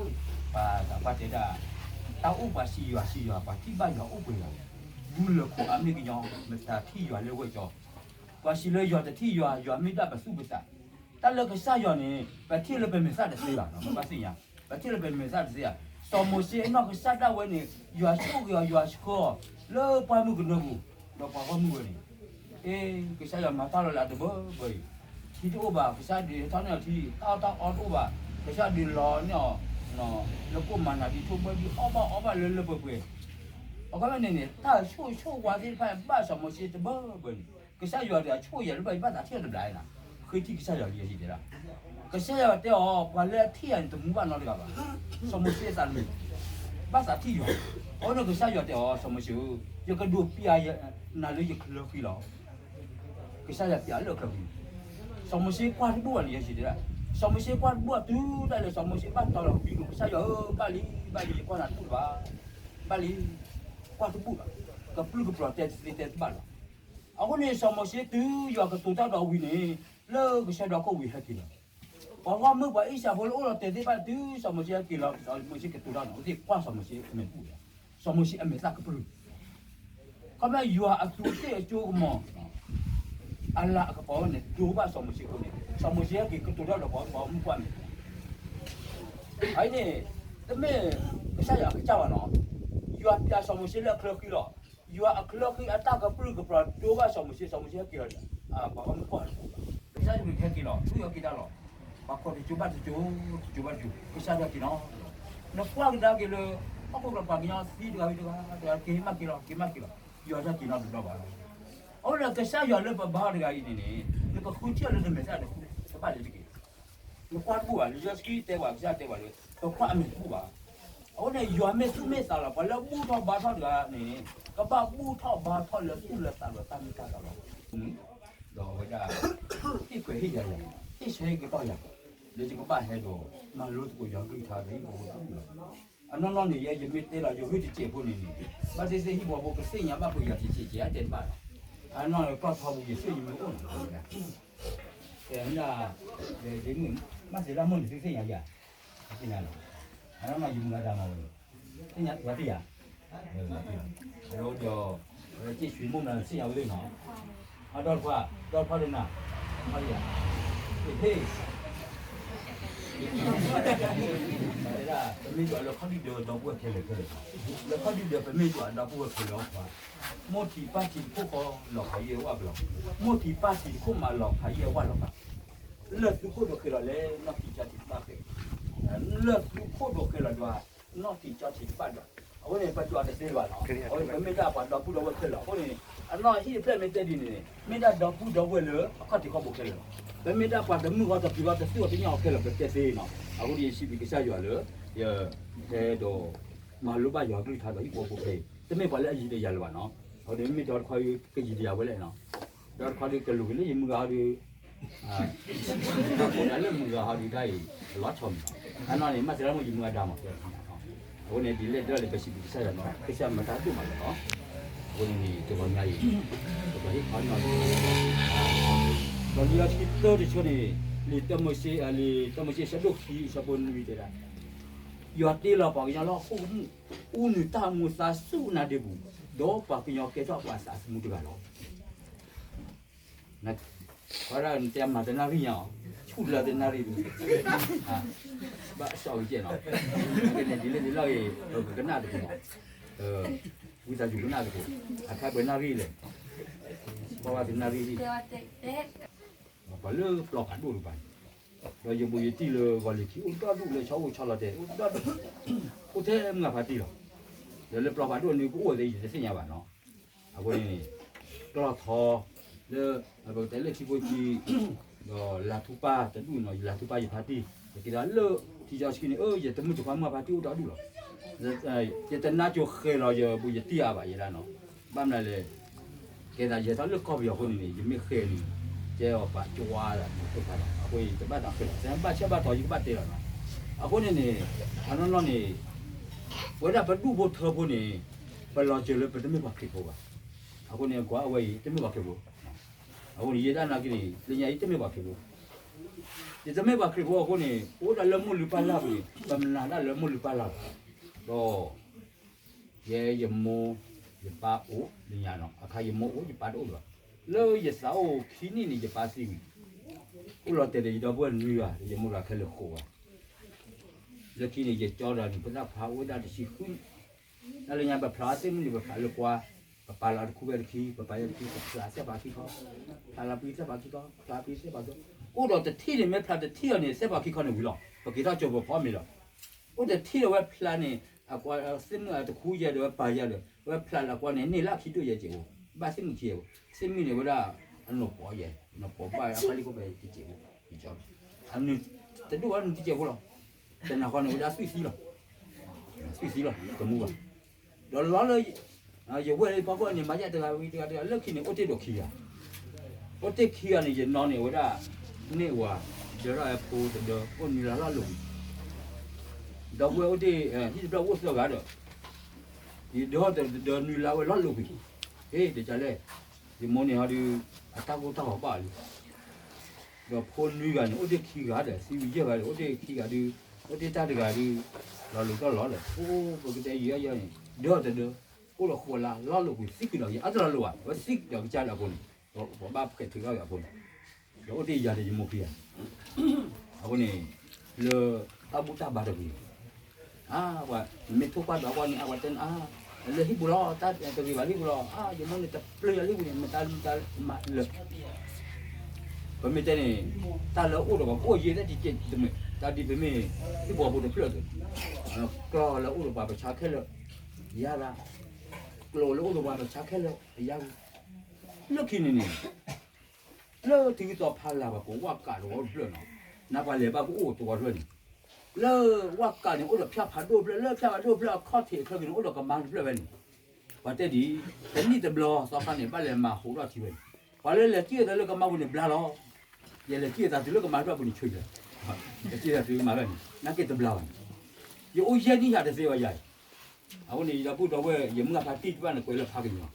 ပှၤသးပှၢ်တဲဒၣ် တၢ်အိၣ်ပှၤစံးယွၤစံးယွၤ ပှၤထံၣ်ဘၣ်ယွၤအိၣ်ပှဲၤဂၤ, ဒူလၢာ်ခိၣ်အါမ့ၢ်ကညီ မတၤထံၣ်ယွၤလၢဝဲၢ်ကၠီ, ပှၤစံးလၢယွၤတထံၣ်ယွၤ ယွၤမ့ၢ်ဒၣ်ပသူၣ်ပသး, တၢ်လၢကစၢ်ယွၤန့ၣ် ပထံၣ်လၢပမဲာ်သၣ်တသ့ဘၣ်နီၤ, ပဘၣ်သ့ၣ်ညါ, ပထံၣ်လၢပမဲာ်သၣ်တသ့ဘၣ်. စီၤမိၤၡ့အနီၢ်ကစၢ်ဒၣ်ဝဲန့ၣ် ယွၤဆိၣ်ဂ့ၤအီၤ ယွၤဆှၢအီၤ လၢပှၢ်မုၢ်ကနၢပူၤ, ဒီးပှၤဂီၢ်မုၢ်ဝဲန့ၣ်, အ့ ကစၢ်ယွၤမၤတၢ်လီၤလးတဘၢဘၢအံၤ, ထံတအိၣ်ဘၣ် ကစၢ်ဒုးဟဲထီၣ်န့ၢ်အီၤထံ, တၢ်အီၣ်တၢ်အီတအိၣ်ဘၣ် ကစၢ်ဒုးလီၤန့ၢ်အီၤ လၢကိၣ်မၤနၤဒ်ထိၣ်ဘၢဒ်အီၣ်ဘၣ်အီဘၣ်လၢလၢပှဲၤပှဲၤ, အခီပညီန့ၣ်န့ၣ် တၢ်ဆိၣ်ဆိၣ်ဝါသ့ၣ်တဖၣ်ဘၣ်စီၤမိၤၡ့တဘၢဘၢန့ၣ်, ကစၢ်ယွၤတဂၤဆိၣ်ယၤလၢဘၣ်ယဘၣ်သးထံၣ်အီၤတဘျီနၤ, ဃ့ထံၣ်ကစၢ်ယွၤလံယဲၢ်စံးတဲဒၣ်, ကစၢ်ယွၤတဲအီၤ ပှၤလၢအထံၣ်ယၤန့ၣ် တမူဘၣ်နီတဂၤဘၣ်. စီၤမိၤၡ့အသးတမုာ်, ဘၣ်သးထံၣ်ယွၤ, အဃိန့ၣ်ကစၢ်ယွၤတဲအီၤ စီၤမိၤၡ့ဧၢ, ယကဒိးပျးနၤလၢယချၢဃံလီၤ. ကစၢ်ယွၤပျးလၢချၢဃံ, စီၤမိၤၡ့ကွၢ်တဘူၣ်ဘၣ်န့ၣ် ယဲၢ်စံးတဲဒၣ်, စီၤမိၤၡ့ကွၢ်တဘူၣ်ဘၣ်တုၤဒၣ်လဲာ် စီၤမိၤၡ့ဘၣ်တီၤလီၤဘံၣ်လိာ် ကစၢ်ယွၤဧၢ ဘၣ်လံ ဘၣ်လံ ယကွၢ်နၤတဘူၣ်လၢၤဘၣ်, ဘၣ်လံ, ကွၢ်တဘူၣ်ဘၣ်, ကပြုၢ်ကပြီၤတဲတသ့တဲတဘၣ်လီၤ. အဃိန့ၣ် စီၤမိၤၡ့တုၤယွၤကတိၤတၢ်ဒီးဝံၤန့ၣ်, လၢကဆှၢဒီးခိၣ်ဝံၤဟဲက့ၤလီၤ. ပှၤဂီၢ်မုၢ်ပှၤအံၣ်စရ့လးဖိလၢအိၣ်လီၤတဲာ်သ့ၣ်တဖၣ်တုၤစီၤမိၤၡ့ဟဲက့ၤလီၤ စီၤမိၤၡ့ကတိၤတၢ်န့ၣ် အဝဲသ့ၣ်ကွၢ်စီၤမိၤၡ့အမဲာ်ဘူၣ်, စီၤမိၤၡ့အမဲာ်သၣ်ကပြုၢ်, ခီဖျိယွၤအသူးသ့ၣ်အစိကမီၤ အလၤအကပီၤဝဲန့ၣ် ဒိးဘၣ်စီၤမိၤၡ့အဃိန့ၣ် စီၤမိၤၡ့ဟဲက့ၤကတိၤတၢ်ဒီးပှၤဂီၢ်မုၢ်ကွၢ်မဲာ် အအံၤန့ၣ် တမ့ၢ်ကစၢ်ယွၤအကစၢ်ဘၣ်နီၤ, ယွၤပျးစီၤမိၤၡ့လၢအချၢဃံလီၤ. ယွၤအချၢဃံအတၢ်ကပြုၢ်ကပြီၤဒိးဘၣ်စီၤမိၤၡ့, စီၤမိၤၡ့ဟဲက့ၤလီၤဒီး ပှၤဂီၢ်မုၢ်ကွၢ်တဘူၣ်ဘၣ်. ကစၢ်ယွၤဟဲက့ၤလီၤ သူၣ်ယီၤက့ၤတၢ်လီၤ. ပှၤခိးတစိၤဘၣ်တစိၤ, တစိၤဘၣ်တစိၤ, ကစၢ်ဒၣ်က့ၤနီၤ. နကွၢ်ကဒါက့ၤလၢ ဟီၣ်ခိၣ်ကျၢၢ်ပှၤကညီသံတဂၤဝံၤတဂၤ, တဂၤက့ၤမးက့ၤလီၤ, က့ၤမးက့ၤလီၤ, ယွၤတၢ်က့ၤနီတဘျီဘၣ်. အဃိဒီးကစၢ်ယွၤလၢပဘါအီၤတဂၤအံၤန့ၣ်န့ၣ် နကဃုထံၣ်အီၤလၢနမဲာ်သၣ်တဘူၣ်, တဘၣ်လၢတက့ၢ်. နကွၢ်တဘူၣ်ဘၣ်, လံာ်စီဆှံတဲပှၤ, ကစၢ်တဲပှၤလၢ ပကွၢ်အမဲာ်တဘူၣ်ဘၣ်. အဃိန့ၣ် ယွၤမ့ၢ်သူၣ်မ့ၢ်သးလီၤ, ပှၤလၢအဘူၣ်ထီၣ်ဘါထီၣ်တဂၤန့ၣ် ကဘၣ်ဘူၣ်ထီၣ်ဘါထီၣ်လၢသူၣ်လၢသးလီၤ တၢ်မ့ၢ်တၢ်တီလီၤ. ဒီးအဝဲဒၣ် ဟ့ၣ်ခွဲးဟ့ၣ်ယာ်ယၤ, ဟ့ၣ်ဆၢဟ့ၣ်ကတီၢ်ယၤ, လၢယကဘၣ်ဟဲဒီး မၤလိသကိးယွၤကလုၢ်ကထါဒီးဟံၣ်ဖိဃီဖိတဘူၣ်လီၤ. အနီၢ်နီၢ်န့ၣ် ယဲယမ့ၢ်တဲလီၤ ယဂ့ၢ်တစဲးဖိန့ၣ်န့ၣ် ဘၣ်သ့ၣ်သ့ၣ်ဟံၣ်ဖိဃီဖိကသ့ၣ်ညါဘၣ်ပယီၤတစဲးစဲး အတဲတဘၣ်လီၤ. အနီၢ်န့ၣ် ကီၢ်ထီပူၤ ယသ့ၣ်ညါမ့ၢ်အိၣ်နီၤ, တဲမ့ၢ်ဒၣ် ဒ်မုၢ် မၤစၢၤလၢမိၢ်န့ၣ် သုသ့ၣ်ညါယၤ, သ့ၣ်ညါလီၤ. အနီၢ်နီၢ် ယမုၢ်ဂၤဒၣ်မးဝဲန့ၣ် သ့ၣ်ညါ ပှၤသ့ၣ်ညါ, ဒီး က့ၢ်ဆွံမိၢ်မနၤ သ့ၣ်ညါဝဲသ့ၣ်နီၤ. အဒီတခွါ, ဒီတခွါဒီးနၤ, ဟ့ၣ်, တဲဒၣ် ပမ့ၢ်ယွၤလၢခီၣ်ဒုၣ်ဒၢးဒီပုၢ်ဝဲၢ်ခဲလၢာ်ခဲလၢာ်, လၢခီၣ်ဒုၣ်ဒၢး ပမ့ၢ်ယွၤဒီပုၢ်ဝဲၢ်ခဲလၢာ်အီၤ, မိၢ်ထံးပၢ်ထံးတခိၣ်ဃီ လီၤဖးယံာ်ဝၣ်ပလီၤ, မိၢ်ထံးပၢ်ထံးတခိၣ်မး လီၤဖးယံာ်ဝၣ်လီၤဖး, လၢၢ်သုခိၣ်ဒိးဃဲၤလီၤလဲၣ် နီၢ်ထံးကၠီထံးတဘၣ်ဃဲၤ, လၢၢ်သုခိၣ်ဒိးဃဲၤလီၤဒွး နီၢ်ထံးကၠီထံးတဘၣ်ဒွး, အဃိန့ၣ် ပယွၤတသ့ဘၣ်လီၤ. အဃိန့ၣ် ပမ့ၢ်ဒၣ်ပှၤဒီပုၢ်ဒီဝဲၢ်ခဲလၢာ်အဃိန့ၣ် အနီၢ်ဟံၣ်တဖျၢၣ်မ့ၢ်တဲဒ်န့ၣ်န့ၣ် မ့ၢ်ဒၣ်ဒီပုၢ်ဒီဝဲၢ်လၢအခီၣ်ထံးခီၣ်ဘိခဲလၢာ်လီၤ. ပမ့ၢ်ဒၣ်ပှၤတမုာ်ဃီတပျံၤဃီတသူၣ်အီၤတညၣ်အီၤခဲလၢာ် ပတဲသ့နီၤ. အဃိန့ၣ် ယစံးဘျုးကစၢ်ယွၤလၢ ယဟဲဒီး မၤလိဘၣ်ယွၤကလုၢ်ကထါဒီးဟံၣ်ဖိဃီဖိခဲအံၤ တမ့ၢ်ပှၤလၢအယံၤတယၤလၢၤဘၣ်နီၤ. အဃိန့ၣ် မ့မ့ၢ်ဒီတခွါကယံၤတယၤဝဲလဲၣ်နီၤ. ဒီတခွါဒုးကလူးက့ၤလၢယမုၢ်ဂၤဟီဒုး တၢ်လၢမုၢ်ဂၤဟီဒုးတၢ်အံၤ အလီၤဆီမး, အနီၢ်န့ၣ် မၤစၢၤလၢမိၢ်ယမုၢ်ဂၤဒၣ်မး, အဃိန့ၣ် ဒ်လဲၣ်ဒ်လဲၣ် ပစံးဘျုးကစၢ်ယွၤနီၤ, ကစၢ်မၤတၢ်ဒိၣ်မးလီၤနီၤ. အဃိန့ၣ်န့ၣ် တဂီၤညါအံၤ ပကဟ့ၣ်ခီနီၤ ဒီးလံာ်စီဆှံတၢတဆၢန့ၣ် လံာ်တၢမိၤၡ့ လံာ်တၢမိၤၡ့ အဆၢဒိၣ်ခံ အဆၢဖိနွံတဲဒၣ်, ယွၤတ့လီၤပှၤကညီလၢဟီၣ်ခိၣ်ကမူၣ် အူနုာ်တၢ်မူအသါဆူနါဒ့ပူၤ, ဒီးပှၤကညီကဲထီၣ်ပှၤသးသမူတဂၤလီၤ. နတဲမၤတနၣ်ရံၣ်ညါအီၤ, ဆူၣ်လၢတနၣ်ရံၣ်ဒုး, ဘၣ်စီၣ်ဝံၤကဲနီၤ, ကဲန့ၣ်ဒ်လဲၣ်ဒ်လဲၣ်ဂ့ၤ ပကနၣ်သကိးမး, ဝံသးစူၤကနၣ်သကိး, အခါပှဲၤနၣ်ရံၣ်လဲၣ်, ဘၣ်ဝဲတနၣ်ရံၣ်ဒံး, ပှၤလၢပျီဖးဒိၣ်တကပၤန့ၣ်, ဒီးယဘူးယတံၢ်လၢဂီၤလ့ၤခံအိၣ်ဒီဒူၣ်လၢဆီအိၣ်ဆီလီၤတဲာ် အိၣ်ဒီဒူၣ်, အိၣ်ထဲမုၢ်ဂၤဖးတံၢ်လီၤ. ဒီးလၢပျီဖးဒိၣ်န့ၣ် ကအိၣ်ဝဲသ့ၣ်ယတသ့ၣ်ညါဘၣ်နီၤ. အဃိန့ၣ် ကျီၢ်ထီ လၢ ပကတဲလၢထံဖိကီၢ် ဒီးလၤထူပၢ်တဒူၣ်နီၤ, ယလၤထူပၢ်ယဖါတံၢ်, ယက့ၤဒီးလၢထံကၠီဆှံန့ၣ် ယတမုၢ်တခွါမုၢ်ဖါတံၢ်အိၣ်ဒီဒူၣ်လီၤ. ယတနါကိၤဃဲၤလီၤယဘိယတံၢ်အါဘၣ်ယဲဒၣ်နီၤ, ဘၣ်မနုၤလဲၣ်, ကဲသးယဲထီၣ်လၢကီၢ်ပယီၤအဃိန့ၣ်န့ၣ် ယမ့ၢ်ဃဲၤန့ၣ် ကဲအီၤပာ်ကဝါဒၣ်မၤသ့ၣ်တဖၣ်လီၤ. အဃိယတဘၣ်သးဃဲၤလီၤ, ဘၣ်ဆၣ်ဘၣ်တီၤယကဘၣ်တဲလီၤနီၤ. အဃိန့ၣ်န့ၣ် အနီၢ်နီၢ်န့ၣ် ပဝဲဒၣ်ပဒူၣ်ဖိထၢဖိန့ၣ် ပလီၤစၢၤလၢပတမ့ၢ်ပှၤခရံာ်ဖိဘၣ်. အဃိန့ၣ် ကွၢ်အဝဲအံၤတမ့ၢ်ပှၤခရံာ်ဖိ, အဃိန့ၣ် ယဲဒၣ်နာ်က့န့ၣ် လၢညါအံၤတမ့ၢ်ပှၤခရံာ်ဖိ, ယတမ့ၢ်ပှၤခရံာ်ဖိအဃိန့ၣ် ပအိၣ်ဒၣ်လၢမိၢ်လုၢ်ပၢ်လၢ်ပူၤန့ၣ် ပမၤတၢ်လၢမိၢ်လုၢ်ပၢ်လၢ်ပူၤ, ဒီး ယဲယမိၢ် ယပၢ်အိၣ်လၢညါနီၤ, အခါယမိၢ်အိၣ် ယပၢ်တအိၣ်လၢၤဘၣ်. လၢယသးအိၣ်ခံနံၣ်န့ၣ် ယပၢ်သံဝံၤ, အိၣ်လီၤတဲာ်ဒီးယဒီပုၢ်ဝဲၢ်နွံဂၤ ယမိၢ်ဒီးခဲလၢာ်ဃိးဂၤ, လၢခံန့ၣ် ယကၠီဒီးနံၣ်ဖိသၣ်ခွါအိၣ်ဝဲဒၣ်တဆံဃုနံၣ်, တၢ်လၢညါပဖျါသ့ၣ်မုၢ်န့ၣ် ပဖျါလၢကွါ, ပပာ်လီၤတခူဝဲတခံ, ပပာ်လီၤတခံ ပဖျါသ့ၣ်ပာ်ခံခီ, ဖျါလီၤပံသ့ၣ်ပာ်ခံခီ, ဖျါပံသ့ၣ်ပာ်ခံခီ, အိၣ်ဒီးတထံၣ်န့ၣ် မ့ၢ်ဖျါတထံၣ်အီၤန့ၣ် သ့ၣ်ပာ်ခံခီန့ၣ်ဝံၤလီၤ, ပက့ၤထီၣ်ကၠိပဖီမ့ၤလီၤ. အိၣ်တထံၣ်ဒီးဝဲဖျါန့ၣ် အကွါသ့ၣ်မုၢ်အတခူယဲၢ်ဒီးဝဲပာ်ယဲၢ်ဒီး ဝဲဖျါလၢအကွါန့ၣ် န့ၢ်လၢအခံဒိၣ်ယဲၢ်စဲးဖိ, ဘၣ်သ့ၣ်မုၢ်ခံယဲၢ်ဖိ, သ့ၣ်မုၢ်န့ၣ်ဝဲဒၣ် အနီၢ်ပီယဲၢ်, နီၢ်ပီဘၣ်အခါလံခိၣ်ဖဲတစဲးဖိ, အနုၤတဒိၣ်ဝဲနုၤတစဲးဖိလီၤ. တနၤဃီန့ၣ် ဝဲဒၣ်သွံၣ်သံလီၤ, သွံၣ်သံလီၤ တမူဘၣ်. ဒီးလီၤလၢ ယဝဲၢ်လၢယဖီခိၣ်န့ၣ် မၤယဲၢ်တဂၤဝံၤတဂၤတဂၤ လၢခံန့ၣ် အိၣ်တ့ၢ်ဒိးခံဂၤ, အိၣ်တ့ၢ်ခံဂၤန့ၣ် ယနီၢ်န့ၣ်ဝဲဒၣ် န့ၢ်ဝၤ ဒၢထီၣ်ဝဲဖိတဒၢ အိၣ်နွံလါလီၤလိာ်ကွံာ်, ဒီပုၢ်ဝဲၢ်အိၣ်တ့ၢ် ဟံၣ်တဖျၢၣ်အိၣ်သၢဂၤဒီး ယဒၢထီၣ်တဒၢနွံလါဝဲလီၤလိာ်ကွံာ်, ဟ့ၣ် ဒ်လဲၣ်, ယမိၢ်န့ၣ်ဟီဒုး အတၢ်ကိၢ်တၢ်ဂီၤဘၣ်လံ ဒီးဖိနွံဂၤန့ၣ် အိၣ်တ့ၢ်ခံဂၤဒီး သံဝံၤယဲၢ်ဂၤဒီး အိၣ်တ့ၢ်ခံဂၤဒုး အိၣ်တ့ၢ်တၢ်တဂၤဒုး လီၤလိာ်တၢ်လီၤဒီး အိၣ်ပကတဲယဲၢ်ယဲၢ်န့ၣ် ဒၢထီၣ်တဒၢ အိၣ်ဒီးဃိးလါ လီၤလိာ်ကွံာ်သံကွံာ်ဒီးယဲၢ် အတလီၤလိာ်ဘၣ် ဝဲသံဒီးကစၢ်ဒီးအဖိန့ၣ်, ပှၤဘၣ်ဖှဲးထုးထီၣ်က့ၤအဖိန့ၣ်, ဒီးအိၣ်တ့ၢ်ယၤဒီးယမိၢ်ခံဂၤ, အဃိန့ၣ် လၢတၢ်ဘူၣ်တၢ်ဘါတဂ့ၤ အါ ပှၤမ့ၢ်ထိၣ်ကွၢ်ဒီးကွၢ်န့ၣ် အဝဲတဲန့ၣ် အါ လၢဟံၣ်ပူၤလီၤ တၢ်တဂ့ၤဘၣ်လၢဟံၣ်ပူၤလီၤ အါ ယမိၢ်န့ၣ်တပျၢ်ယၤလၢဟံၣ်ပူၤန့ၣ် မတၤမတၤမးလၢ ပမ့ၢ်တဲန့ၣ် တၢ်လၢအိၣ်ဒီးပှၤကအိၣ်ယဲၢ်တကဲးတမ့ၢ် တၢ်ဒ်ပမ့ၢ် ဟံၣ်ပူၤအပူၤတဖျၢၣ်အသိး ကျီၢ်လၢအိၣ်ဒီးပှၤပဆါခဲလၢာ် ယၤဂၤ ကျိာ်လၢအိၣ်ဒီးပှၤပဆါခဲလၢာ် ယၤဂၤ လၢခံန့ၣ်န့ၣ် လၢထံဂုၤသီဖးလၢ် ပှၤကိးဝၣ်ကးတဝီတဖျၢၣ်နီၤ, နပှၤလဲၤဘၣ်ကအိၣ်တဝီတဖျၢၣ်န့ၣ်, လၢဝၣ်ကးန့ၣ် အိၣ်ဒီးဖၠၣ်ဖးဒိၣ်တဖျၢၣ် လၢဖၠၣ်ဖးဒိၣ်တဖျၢၣ်အခီၣ်ထံးအချၢက့ၤန့ၣ် အိၣ်ဒီးကမါတဖျၢၣ်ဝဲန့ၣ်, ပှၤတဲဒ်အံၤ, တနံၣ်တဘျီသီခါန့ၣ် ဘၣ်လဲၤမၤဟးထီၣ်ထံဝဲန့ၣ်, ပှၤလၢလဲၤစံၣ်အသးလၢကမါပူၤန့ၣ်ဘျါလီၤ, ယလဲၤစံၣ်အသးတုၤလၢကမါတဖျၢၣ်ပူၤန့ၣ်ဆူၣ်လီၤ, လဲၤစံၣ်အသးတုၤကမါဖျၢၣ်န့ၣ် နာ်က့တဘျါဘၣ်န့ၣ်, ယအိၣ်ယဲၢ်နံၣ်ယၤတသ့ဘၣ်ယၤအံၤ, အဃိန့ၣ် ယဒီပုၢ်ဒီဝဲၢ် ယမုၢ်အဖါတံၢ်တဖၣ်န့ၣ် ကွဲးလၢဖးကညီၤ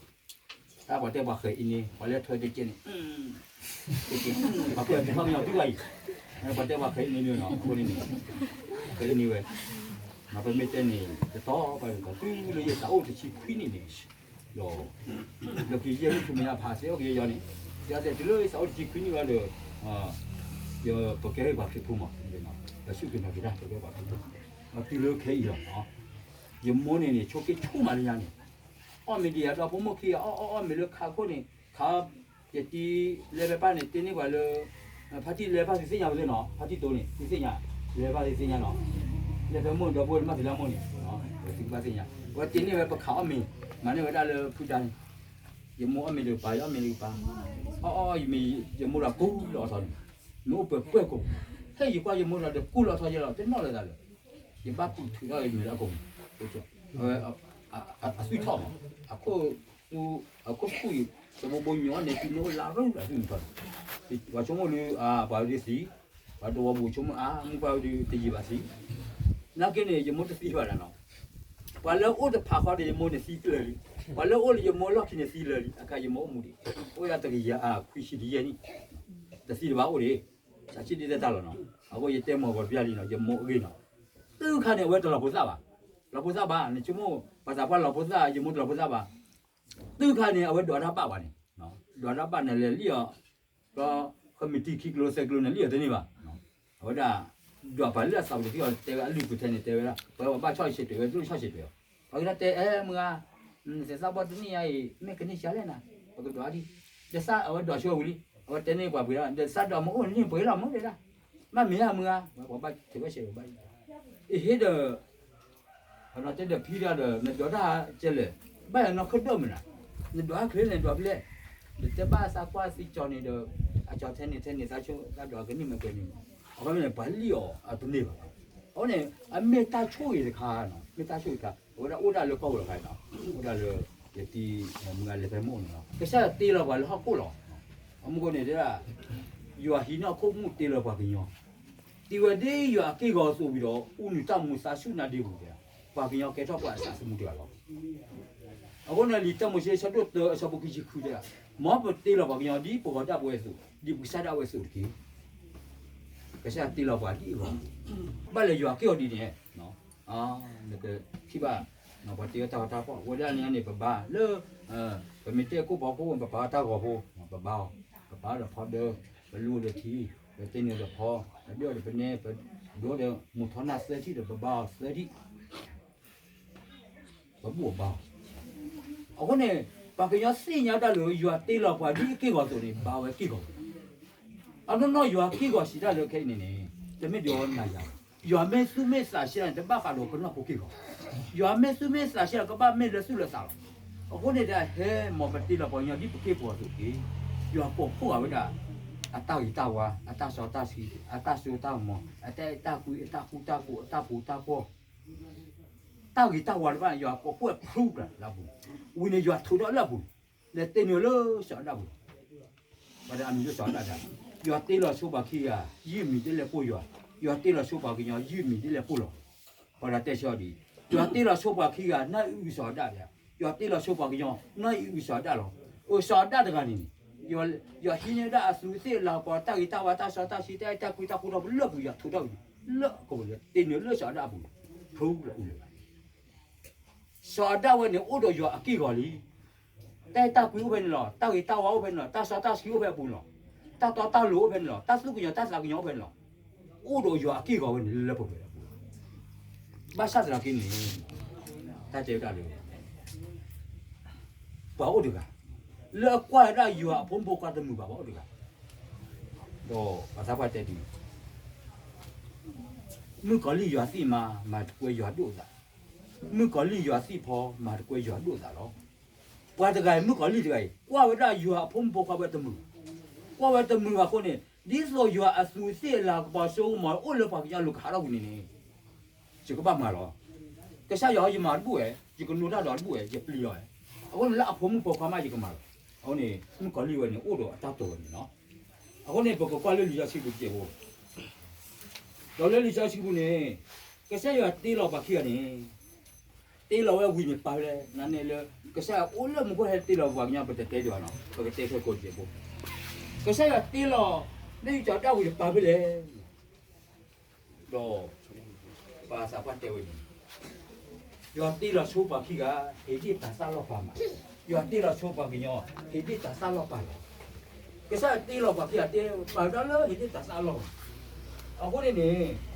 တၢ်ပှၤတဲပှၤဃဲၤအံၤန့ၣ် ပှၤလၢထွဲတကဲန့ၣ်, ပှၤကွဲးဖးကညီၤသုဘၣ်အံၤ, ပှၤတဲပှၤဃဲၤအံၤန့ၣ်နီၤ အဃိန့ၣ်န့ၣ်, ဃဲၤအံၤန့ၣ်ဝဲ, ပမ့ၢ်တဲန့ၣ် တတီပှၤတတီ တုၤလၢယသးအိၣ်တဆံခွံနံၣ်န့ၣ်, ဒီး ဒီးက့ၤယဲၢ်မုၢ်ဆူမဲာ်ညါဖးသ့အိၣ်က့ၤယီၤန့ၣ်, ယတဲတုၤလၢယသးအိၣ်တဆံခွံနံၣ်ဝဲဒီး ပကဲပှၤခရံာ်ဖိမး, ပစူၢ်က့ၤနာ်က့ၤတၢ် ပကဲပှၤခရံာ်ဖိ, တုၤလၢခဲအံၤလီၤ, ယမိၢ်န့ၣ်န့ၣ် ဆိးက့ဆိးမးလၢညါန့ၣ် အီၣ်မ့ၤဒံးယၤဒီးဖိမုၣ်ခံဂၤ အီၣ်အီၣ်အီၣ်မ့ၤလၢခါခိၣ်န့ၣ် ခါ ယတံၤလဲၤဖဲပၢ်န့ၣ် တ့န့ၢ်ပှၤလၢ ဖါတံၢ်လဲၤဘၣ်သုသ့ၣ်ညါဝဲသ့ၣ်နီၤ ဖါတံၢ်တိန့ၣ် သုသ့ၣ်ညါ လဲၤဘၣ်သုသ့ၣ်ညါနီၤ လဲၤဖဲမိၢ်ဒီပုၢ်ဝဲၢ်မၤသုလၢမိၢ်န့ၣ် သုကဘၣ်သ့ၣ်ညါ ဝဲတ့န့ၢ်ဝဲပခးအီၣ်မ့ၤ မၤန့ၢ်ဝဲဒၣ်လၢဖုဒါန့ၣ် ယမိၢ်အီၣ်မ့ၤတကပၤ ယအီၣ်မ့ၤတကပၤ အီၣ်အီၣ်ယမ့ၤ ယမိၢ်ဒီးကူလီၤအီၣ်ထီၣ်န့ၣ် မ့ၢ်အိၣ်ပှဲၤပှဲၤကိး ဟဲယကွၢ်ယမိၢ်ဒီးကူလီၤအီၣ်ထီၣ်ယဲလီၤ တနီၣ်လၢၤသးလၢၤ ယဘၣ်ကူထုးထီၣ်ယမ့ၤလၢအကိာ်ပူၤ အဝဲ အသွံၣ်ထီၣ်မး အခိၣ်သူ အခိၣ်ဆူၣ်အံၤ တဘိဘိညီန့ၣ် သုမ့ၢ်အိၣ်လါရူၢ်လၢသုမ့ၢ်ထီၣ်န့ၣ် ပှၤဆိကမိၣ်လၢ ပှၤဝဲဒၣ်သံ ပှၤတဝီပူၤဆိကမိၣ်အါ မုၢ်ပှၢ်ဝဲဒၣ်တယံာ်ဘၣ်သံ နာ်က့န့ၣ် ယမိၢ်တသံဘၣ်ဒၣ်နီၤ ပှၤလၢအိၣ်တဖးဃီဒီးယမိၢ်န့ၣ်သံကျၢၤလံ ပှၤလၢအိၣ်လၢယမိၢ်လီၢ်ခံန့ၣ်သံလၢာ်လံ အကါယမိၢ်အိၣ်မူဒံး အိၣ်ယၤတကယၤခွံဆံတယဲၢ်နံၣ် တသံတဘၣ်အိၣ်ဒံး ဆၢဆံဒ်တၢ်လီၤနီၤ အဃိယတဲမီၤပှၤပျၢ်လံနီၤ ယမိၢ်အဂ့ၢ်နီၤ တုၤခါန့ၣ် အဝဲတလီၤဖိသၣ်ဘၣ် လီၤဖိသၣ်ဘၣ် နဆိကမိၣ် ပှၤသးပှၢ်လီၤဖိသၣ် ယမိၢ်တလီၤဖိသၣ်ဘၣ် တုၤခါန့ၣ် အဝဲဒွးတၢ်ဘၣ်ဝဲန့ၣ် ဒွးတၢ်ဘၣ်န့ၣ်လဲၤလံအီၤ ကီၢ်ခီမံၤတံၢ်ခံကလိသၢကလိန့ၣ်လံအီၤတန့ၢ်ဘၣ် အဝဲဒၣ် ဒွးပှၤလၢအသးပူၤတသံအီၤ တဲဝဲအလုၢ်ပူၤထဲန့ၣ် တဲဝဲဒၣ် ပှၤဘၣ်ဆီၣ်ဆံးတဲာ်ဝဲ တလိၣ်ဆီၣ်ဆံးတဲာ်အီၤ ပှၤကတဲအဲၣ်မုၢ်ဂၤ နသးဘီတနံၣ်ညါအံၤ မ့ၢ်ကန့ၢ်စှၤလဲၣ်နၤ ပကဒွးဒံး ဒ်သၣ်အဝဲဒွးဆိဝံၤလံ အဝဲတဲန့ၢ်ပှၤပှ့ၤဒီး ဒ်သၣ်ဒွးမ့ၢ်အိၣ်န့ၣ်ပှ့ၤလီၤမ့ၢ်တဲဒၣ် ဘၣ်မ့ၢ်ဧါမုၢ်ဂၤ ပှၤဘၣ်ထုးဘၣ်ဆဲးဘၣ် အဟ့ၣ်ဒီး ပနီၢ်တဲဒီးဖံဒီး နဒွးတၢ်ကဲလဲၣ် ဘၣ်ယၤနီၢ်ခၢၣ်ဒိၣ်မနုၤ နဒွးချ့န့ၣ်ဒွးဖဲလဲၣ် နတဲဘၣ်သးကွၢ်သံကၠီန့ၣ်ဒီး အကၠီထဲန့ၣ်ထဲန့ၣ် သးဆိသးဒီးကန့ၢ်မ့ၢ်ကဲန့ၣ်မး, အခီပညီန့ၣ် ပှၤလံၣ်အီၤအတန့ၢ်ဘၣ်. အဃိန့ၣ် အမ့ၢ်တၢ်ဆိၣ်ဂ့ၤတခါ, မ့ၢ်တၢ်ဆိၣ်ဂ့ၤတခါ, အဝဲဒၣ်အိၣ်ဒၣ်လၢကီၢ်ပူၤလီၤခါန့ၣ်, အိၣ်ဒၣ်လၢ ယတံၤမုၢ်ဂၤလဲၤဖဲမုၢ်အိၣ်န့ၣ်လီၤ. ကစၢ်ယွၤတ့လီၤပှၤလၢဟီၣ်ခိၣ်လီၤ. အမူခိၣ်န့ၣ်တဲဒၣ် ယွၤဟံးန့ၢ်ဟီၣ်ခိၣ်မူတ့လီၤပှၤကညီ, တ့ဝဲဒ်ယွၤအက့ၢ်အဂီၤအသိးဝံၤဒီး အူနုာ်တၢ်မူသးဆူၣ်နါဒ့ပူၤ, ပှၤကညီကဲထီၣ်ပှၤအသးသမူတဂၤလီၤ. အဃိန့ၣ် လံာ်တၢမိၤၡ့ အဆၢဒိၣ်တၢ အဆၢဖိခံဆံဃုတဲ, မ်ပတ့လီၤပှၤကညီဒ်ပဂီၤဒၣ်ဝဲအသိး, ဒ်ပကစၢ်ဒၣ်ဝဲအသိးတက့ၢ်. ကစၢ်ယွၤတ့လီၤပှၤဒ်အဂီၤ, ဘၣ်လဲၤယွၤက့ၢ်အီၤဒ်န့ၣ်, နကထံၣ်ဘၣ်, ပှၤတ့အီၤတၢ်ဂီၤတၢ်ဖီၣ်, ဝဲဒၣ်န့ၣ်န့ၣ် ပဘါလၢ ပမ့ၢ်တဲကိၣ်ပီဖိ ပပာ်တၢ်ဂီၤဖိ, ပဘါအီၤ, ပပာ်ဒီးဖီဒၢ, ပလူလၢထံ, ပတ့န့ၢ်ဒီးဖီ, ပဒိၣ်ဒီးပနဲ, ပဒိၣ်ဒီးမုၢ်ထီနၢ်သၢထံၣ်ဒီး ပဘါအီၤသၢထံၣ် ပဘူၣ်အီၤဘါအီၤ. အဃိန့ၣ် ပှၤကညီသ့ၣ်ညါတၢ်လၢ ယွၤတ့လီၤပှၤဒ်အက့ၢ်အဂီၤအသိးန့ၣ် ဘါဝဲက့ၢ်အဂီၤ, အနီၢ်နီၢ်ယွၤက့ၢ်အဂီၤစံးတၢ်လၢခဲအံၤန့ၣ်န့ၣ် တမ့ၢ်ဒ်အီနၤယၤ, ယွၤမ့ၢ်သူၣ်မ့ၢ်သးစံးတၢ်န့ၣ် တဘၣ်ဃးဒီးပနီၢ်ခိက့ၢ်အဂီၤ, ယွၤမ့ၢ်သူၣ်မ့ၢ်သးစံးတၢ် ကဘၣ်မ့ၢ်လၢသူၣ်လၢသးလီၤ. အဃိန့ၣ်တၢ်ဟဲ မ်ပတ့လီၤပှၤကညီဒ်ပက့ၢ်ပှၤအသိးတက့ၢ်. ယွၤကိးဖှိၣ်ဃာ်ဝဲဒၣ် အတၢ်ဂ့ၤတၢ်ဝါ, အတၢ်စီတၢ်ဆှံ, အတၢ်စိတၢ်ကမီၤ, အတၢ်အဲၣ်တၢ်ကွံ, အတၢ်ဃူတၢ်ဖိး, အတၢ်ပူၤတၢ်ပီၤ, တၢ်ဂ့ၤတၢ်ဝါတဖၣ်န့ၣ် ယွၤကိးဖှိၣ်ဖုလၢအပူၤ, ဝံၤန့ၣ် ယွၤထုးထီၣ်လၢအပူၤ, လဲၤတ့န့ၢ်လၢစီၤအၤဒၣ်ပူၤလီၤ. ပှၤဒီးအမံၤလၢစီၤအၤဒၣ်ဒၣ်, ယွၤတ့လီၤဆိပှၤခံဂၤ ယုၢ်မံၤဒ်လဲၣ်ပိၢ်ယွၤ, ယွၤတ့လီၤဆိပှၤကညီ ယုၢ်မံၤဒ်လဲၣ်ပိၢ်လီၤ. ပှၤဒီးတဲဆၢအီၤဒ်အံၤ, ယွၤတ့လီၤဆိပှၤခံဂၤ နီၢ်အံၣ်အုစီၤအၤဒၣ်ဒၣ်, ယွၤတ့လီၤဆိပှၤကညီ နီၢ်အံၣ်အုစီၤအၤဒၣ်လီၤ. အၢ စီၤအၤဒၣ်တဂၤန့ၣ်န့ၣ် ယွၤဟံးန့ၢ်ဒၣ်အသူးအသ့ၣ်အလၤကပီၤ တၢ်ဂ့ၤတၢ်ဝါ တၢ်စီတၢ်ဆှံ တၢ်အဲၣ်တၢ်ကွံတၢ်ဃူတၢ်ဖိးလၢပူၤ ယွၤထုးထီၣ်ဝံၤလၢအကပူၤလၢ တ့န့ၢ်လၢစီၤအၤဒၣ်အပူၤ, ဖုလၢအူလၢာ်လီၤ. စီၤအၤဒၣ်ဝဲန့ၣ် အိၣ်ဒီးယွၤအက့ၢ်အဂီၤလံ. တၢ်အဲၣ်တၢ်ကွံအိၣ်ဖဲန့ၣ်လီၤ. တၢ်ဂ့ၤတၢ်ဝါအိၣ်ဖဲန့ၣ်လီၤ. တၢ်စီတၢ်ဆှံအိၣ်ဖဲအပူၤန့ၣ်လီၤ. တၢ်တီတၢ်လိၤအိၣ်ဖဲန့ၣ်လီၤ. တၢ်သူၣ်ကညီၤတၢ်သးကညီၤအိၣ်ဖဲန့ၣ်လီၤ. အိၣ်ဒီးယွၤအက့ၢ်အဂီၤဝဲန့ၣ် လၢလၢပှဲၤပှဲၤလၢအပူၤလီၤ. ဘၣ်ဆၣ်သနာ်က့န့ၣ် တၢ်တဲဝဲဒၣ်လၢ ပှၤအိၣ်တဂၤ လၢအကွၢ်ဝဲဒၣ်ယွၤအဖိမုၣ်ဖိခွါတမုာ်ဘၣ် ပှၤအိၣ်တဂၤ, ဒီးပှၤသးပှၢ်တဲဒ်အံၤ, မုၣ်ကီၤလံၢ်ယွၤသံၣ်မါ မၤတကွဲယွၤဒိၣ်အသး, မုၣ်ကီၤလံၢ်ယွၤသံၣ်ဖီ မၤတကွဲယွၤဒိၣ်အသးလီၤ. ပှၤတဂၤအံၤ မုၣ်ကီၤလံၢ်တဂၤအံၤ ကွၢ်ဝဲဒၣ်ယွၤအဖိမုၣ်ဖိခွါဝဲတမုာ်, ကွၢ်ဝဲတမုာ်ဘၣ်အဃိန့ၣ် ဒ်သိးယွၤအသူးအသ့ၣ်အလၤကပီၤစိကမီၤအိၣ်လၢပှၤကညီအလိၤကဟးထီၣ်ဝံၤန့ၣ်န့ၣ် ယကဘၣ်မၤလီၤ. ကစၢ်ယွၤ ယမၤတဘူၣ်ဝဲ, ယကနိးတၢ်ဒီးတဘူၣ်ဝဲ, ယပျံၤလီၤဝဲ, အဃိန့ၣ်လၢအဖိမုၣ်ဖိခွါမးယကမၤလီၤ. အဃိန့ၣ် မုၣ်ကီၤလံၢ်ဝဲန့ၣ် အိၣ်ဒီးအတၢ်တိာ်ဝဲန့ၣ်လီၤ. အဃိန့ၣ် ပကကွၢ်လၢလံာ်စီဆှံပူၤတက့ၢ်ဖိ, ဒီးလၢလံာ်စီဆှံပူၤန့ၣ် ကစၢ်ယွၤတ့လီၤပှၤခံဂၤန့ၣ် တ့လီၤဝဲဝံၤန့ၣ်ပာ်ဖဲလဲၣ်, နန့ၣ်လၢ ကစၢ်ယွၤအိၣ်လၢမူခိၣ်ဟဲတ့လီၤပှၤကညီ ပတတဲဒံးဘၣ်နီၤ, ပကတဲဆၢကိးတက့ၢ်ဖိ, ကစၢ်ယွၤတ့လီၤ နီၢ်အံၣ်စီၤအၤဒၣ်ဝံၤန့ၣ်ပာ်ဖဲလဲၣ် ဒီး ပှၤသးပှၢ်တဲဝဲန့ၣ် ယွၤတ့လီၤဆိပှၤခံဂၤ ဟ့ၣ်ဒ့ၣ်တၤသၣ်လီၢ်ပာ်မး, ယွၤတ့လီၤဆိပှၤကညီ ဟ့ၣ်ဒ့ၣ်တၤသၣ်လီၢ်ပာ်လီၤ. ကစၢ်ယွၤတ့လီၤပှၤခံဂၤ တ့ပာ်ဝဲဒၣ်လၢဟ့ၣ်ဒ့ၣ်တၤသၣ်လီၢ်, အဃိန့ၣ်န့ၣ်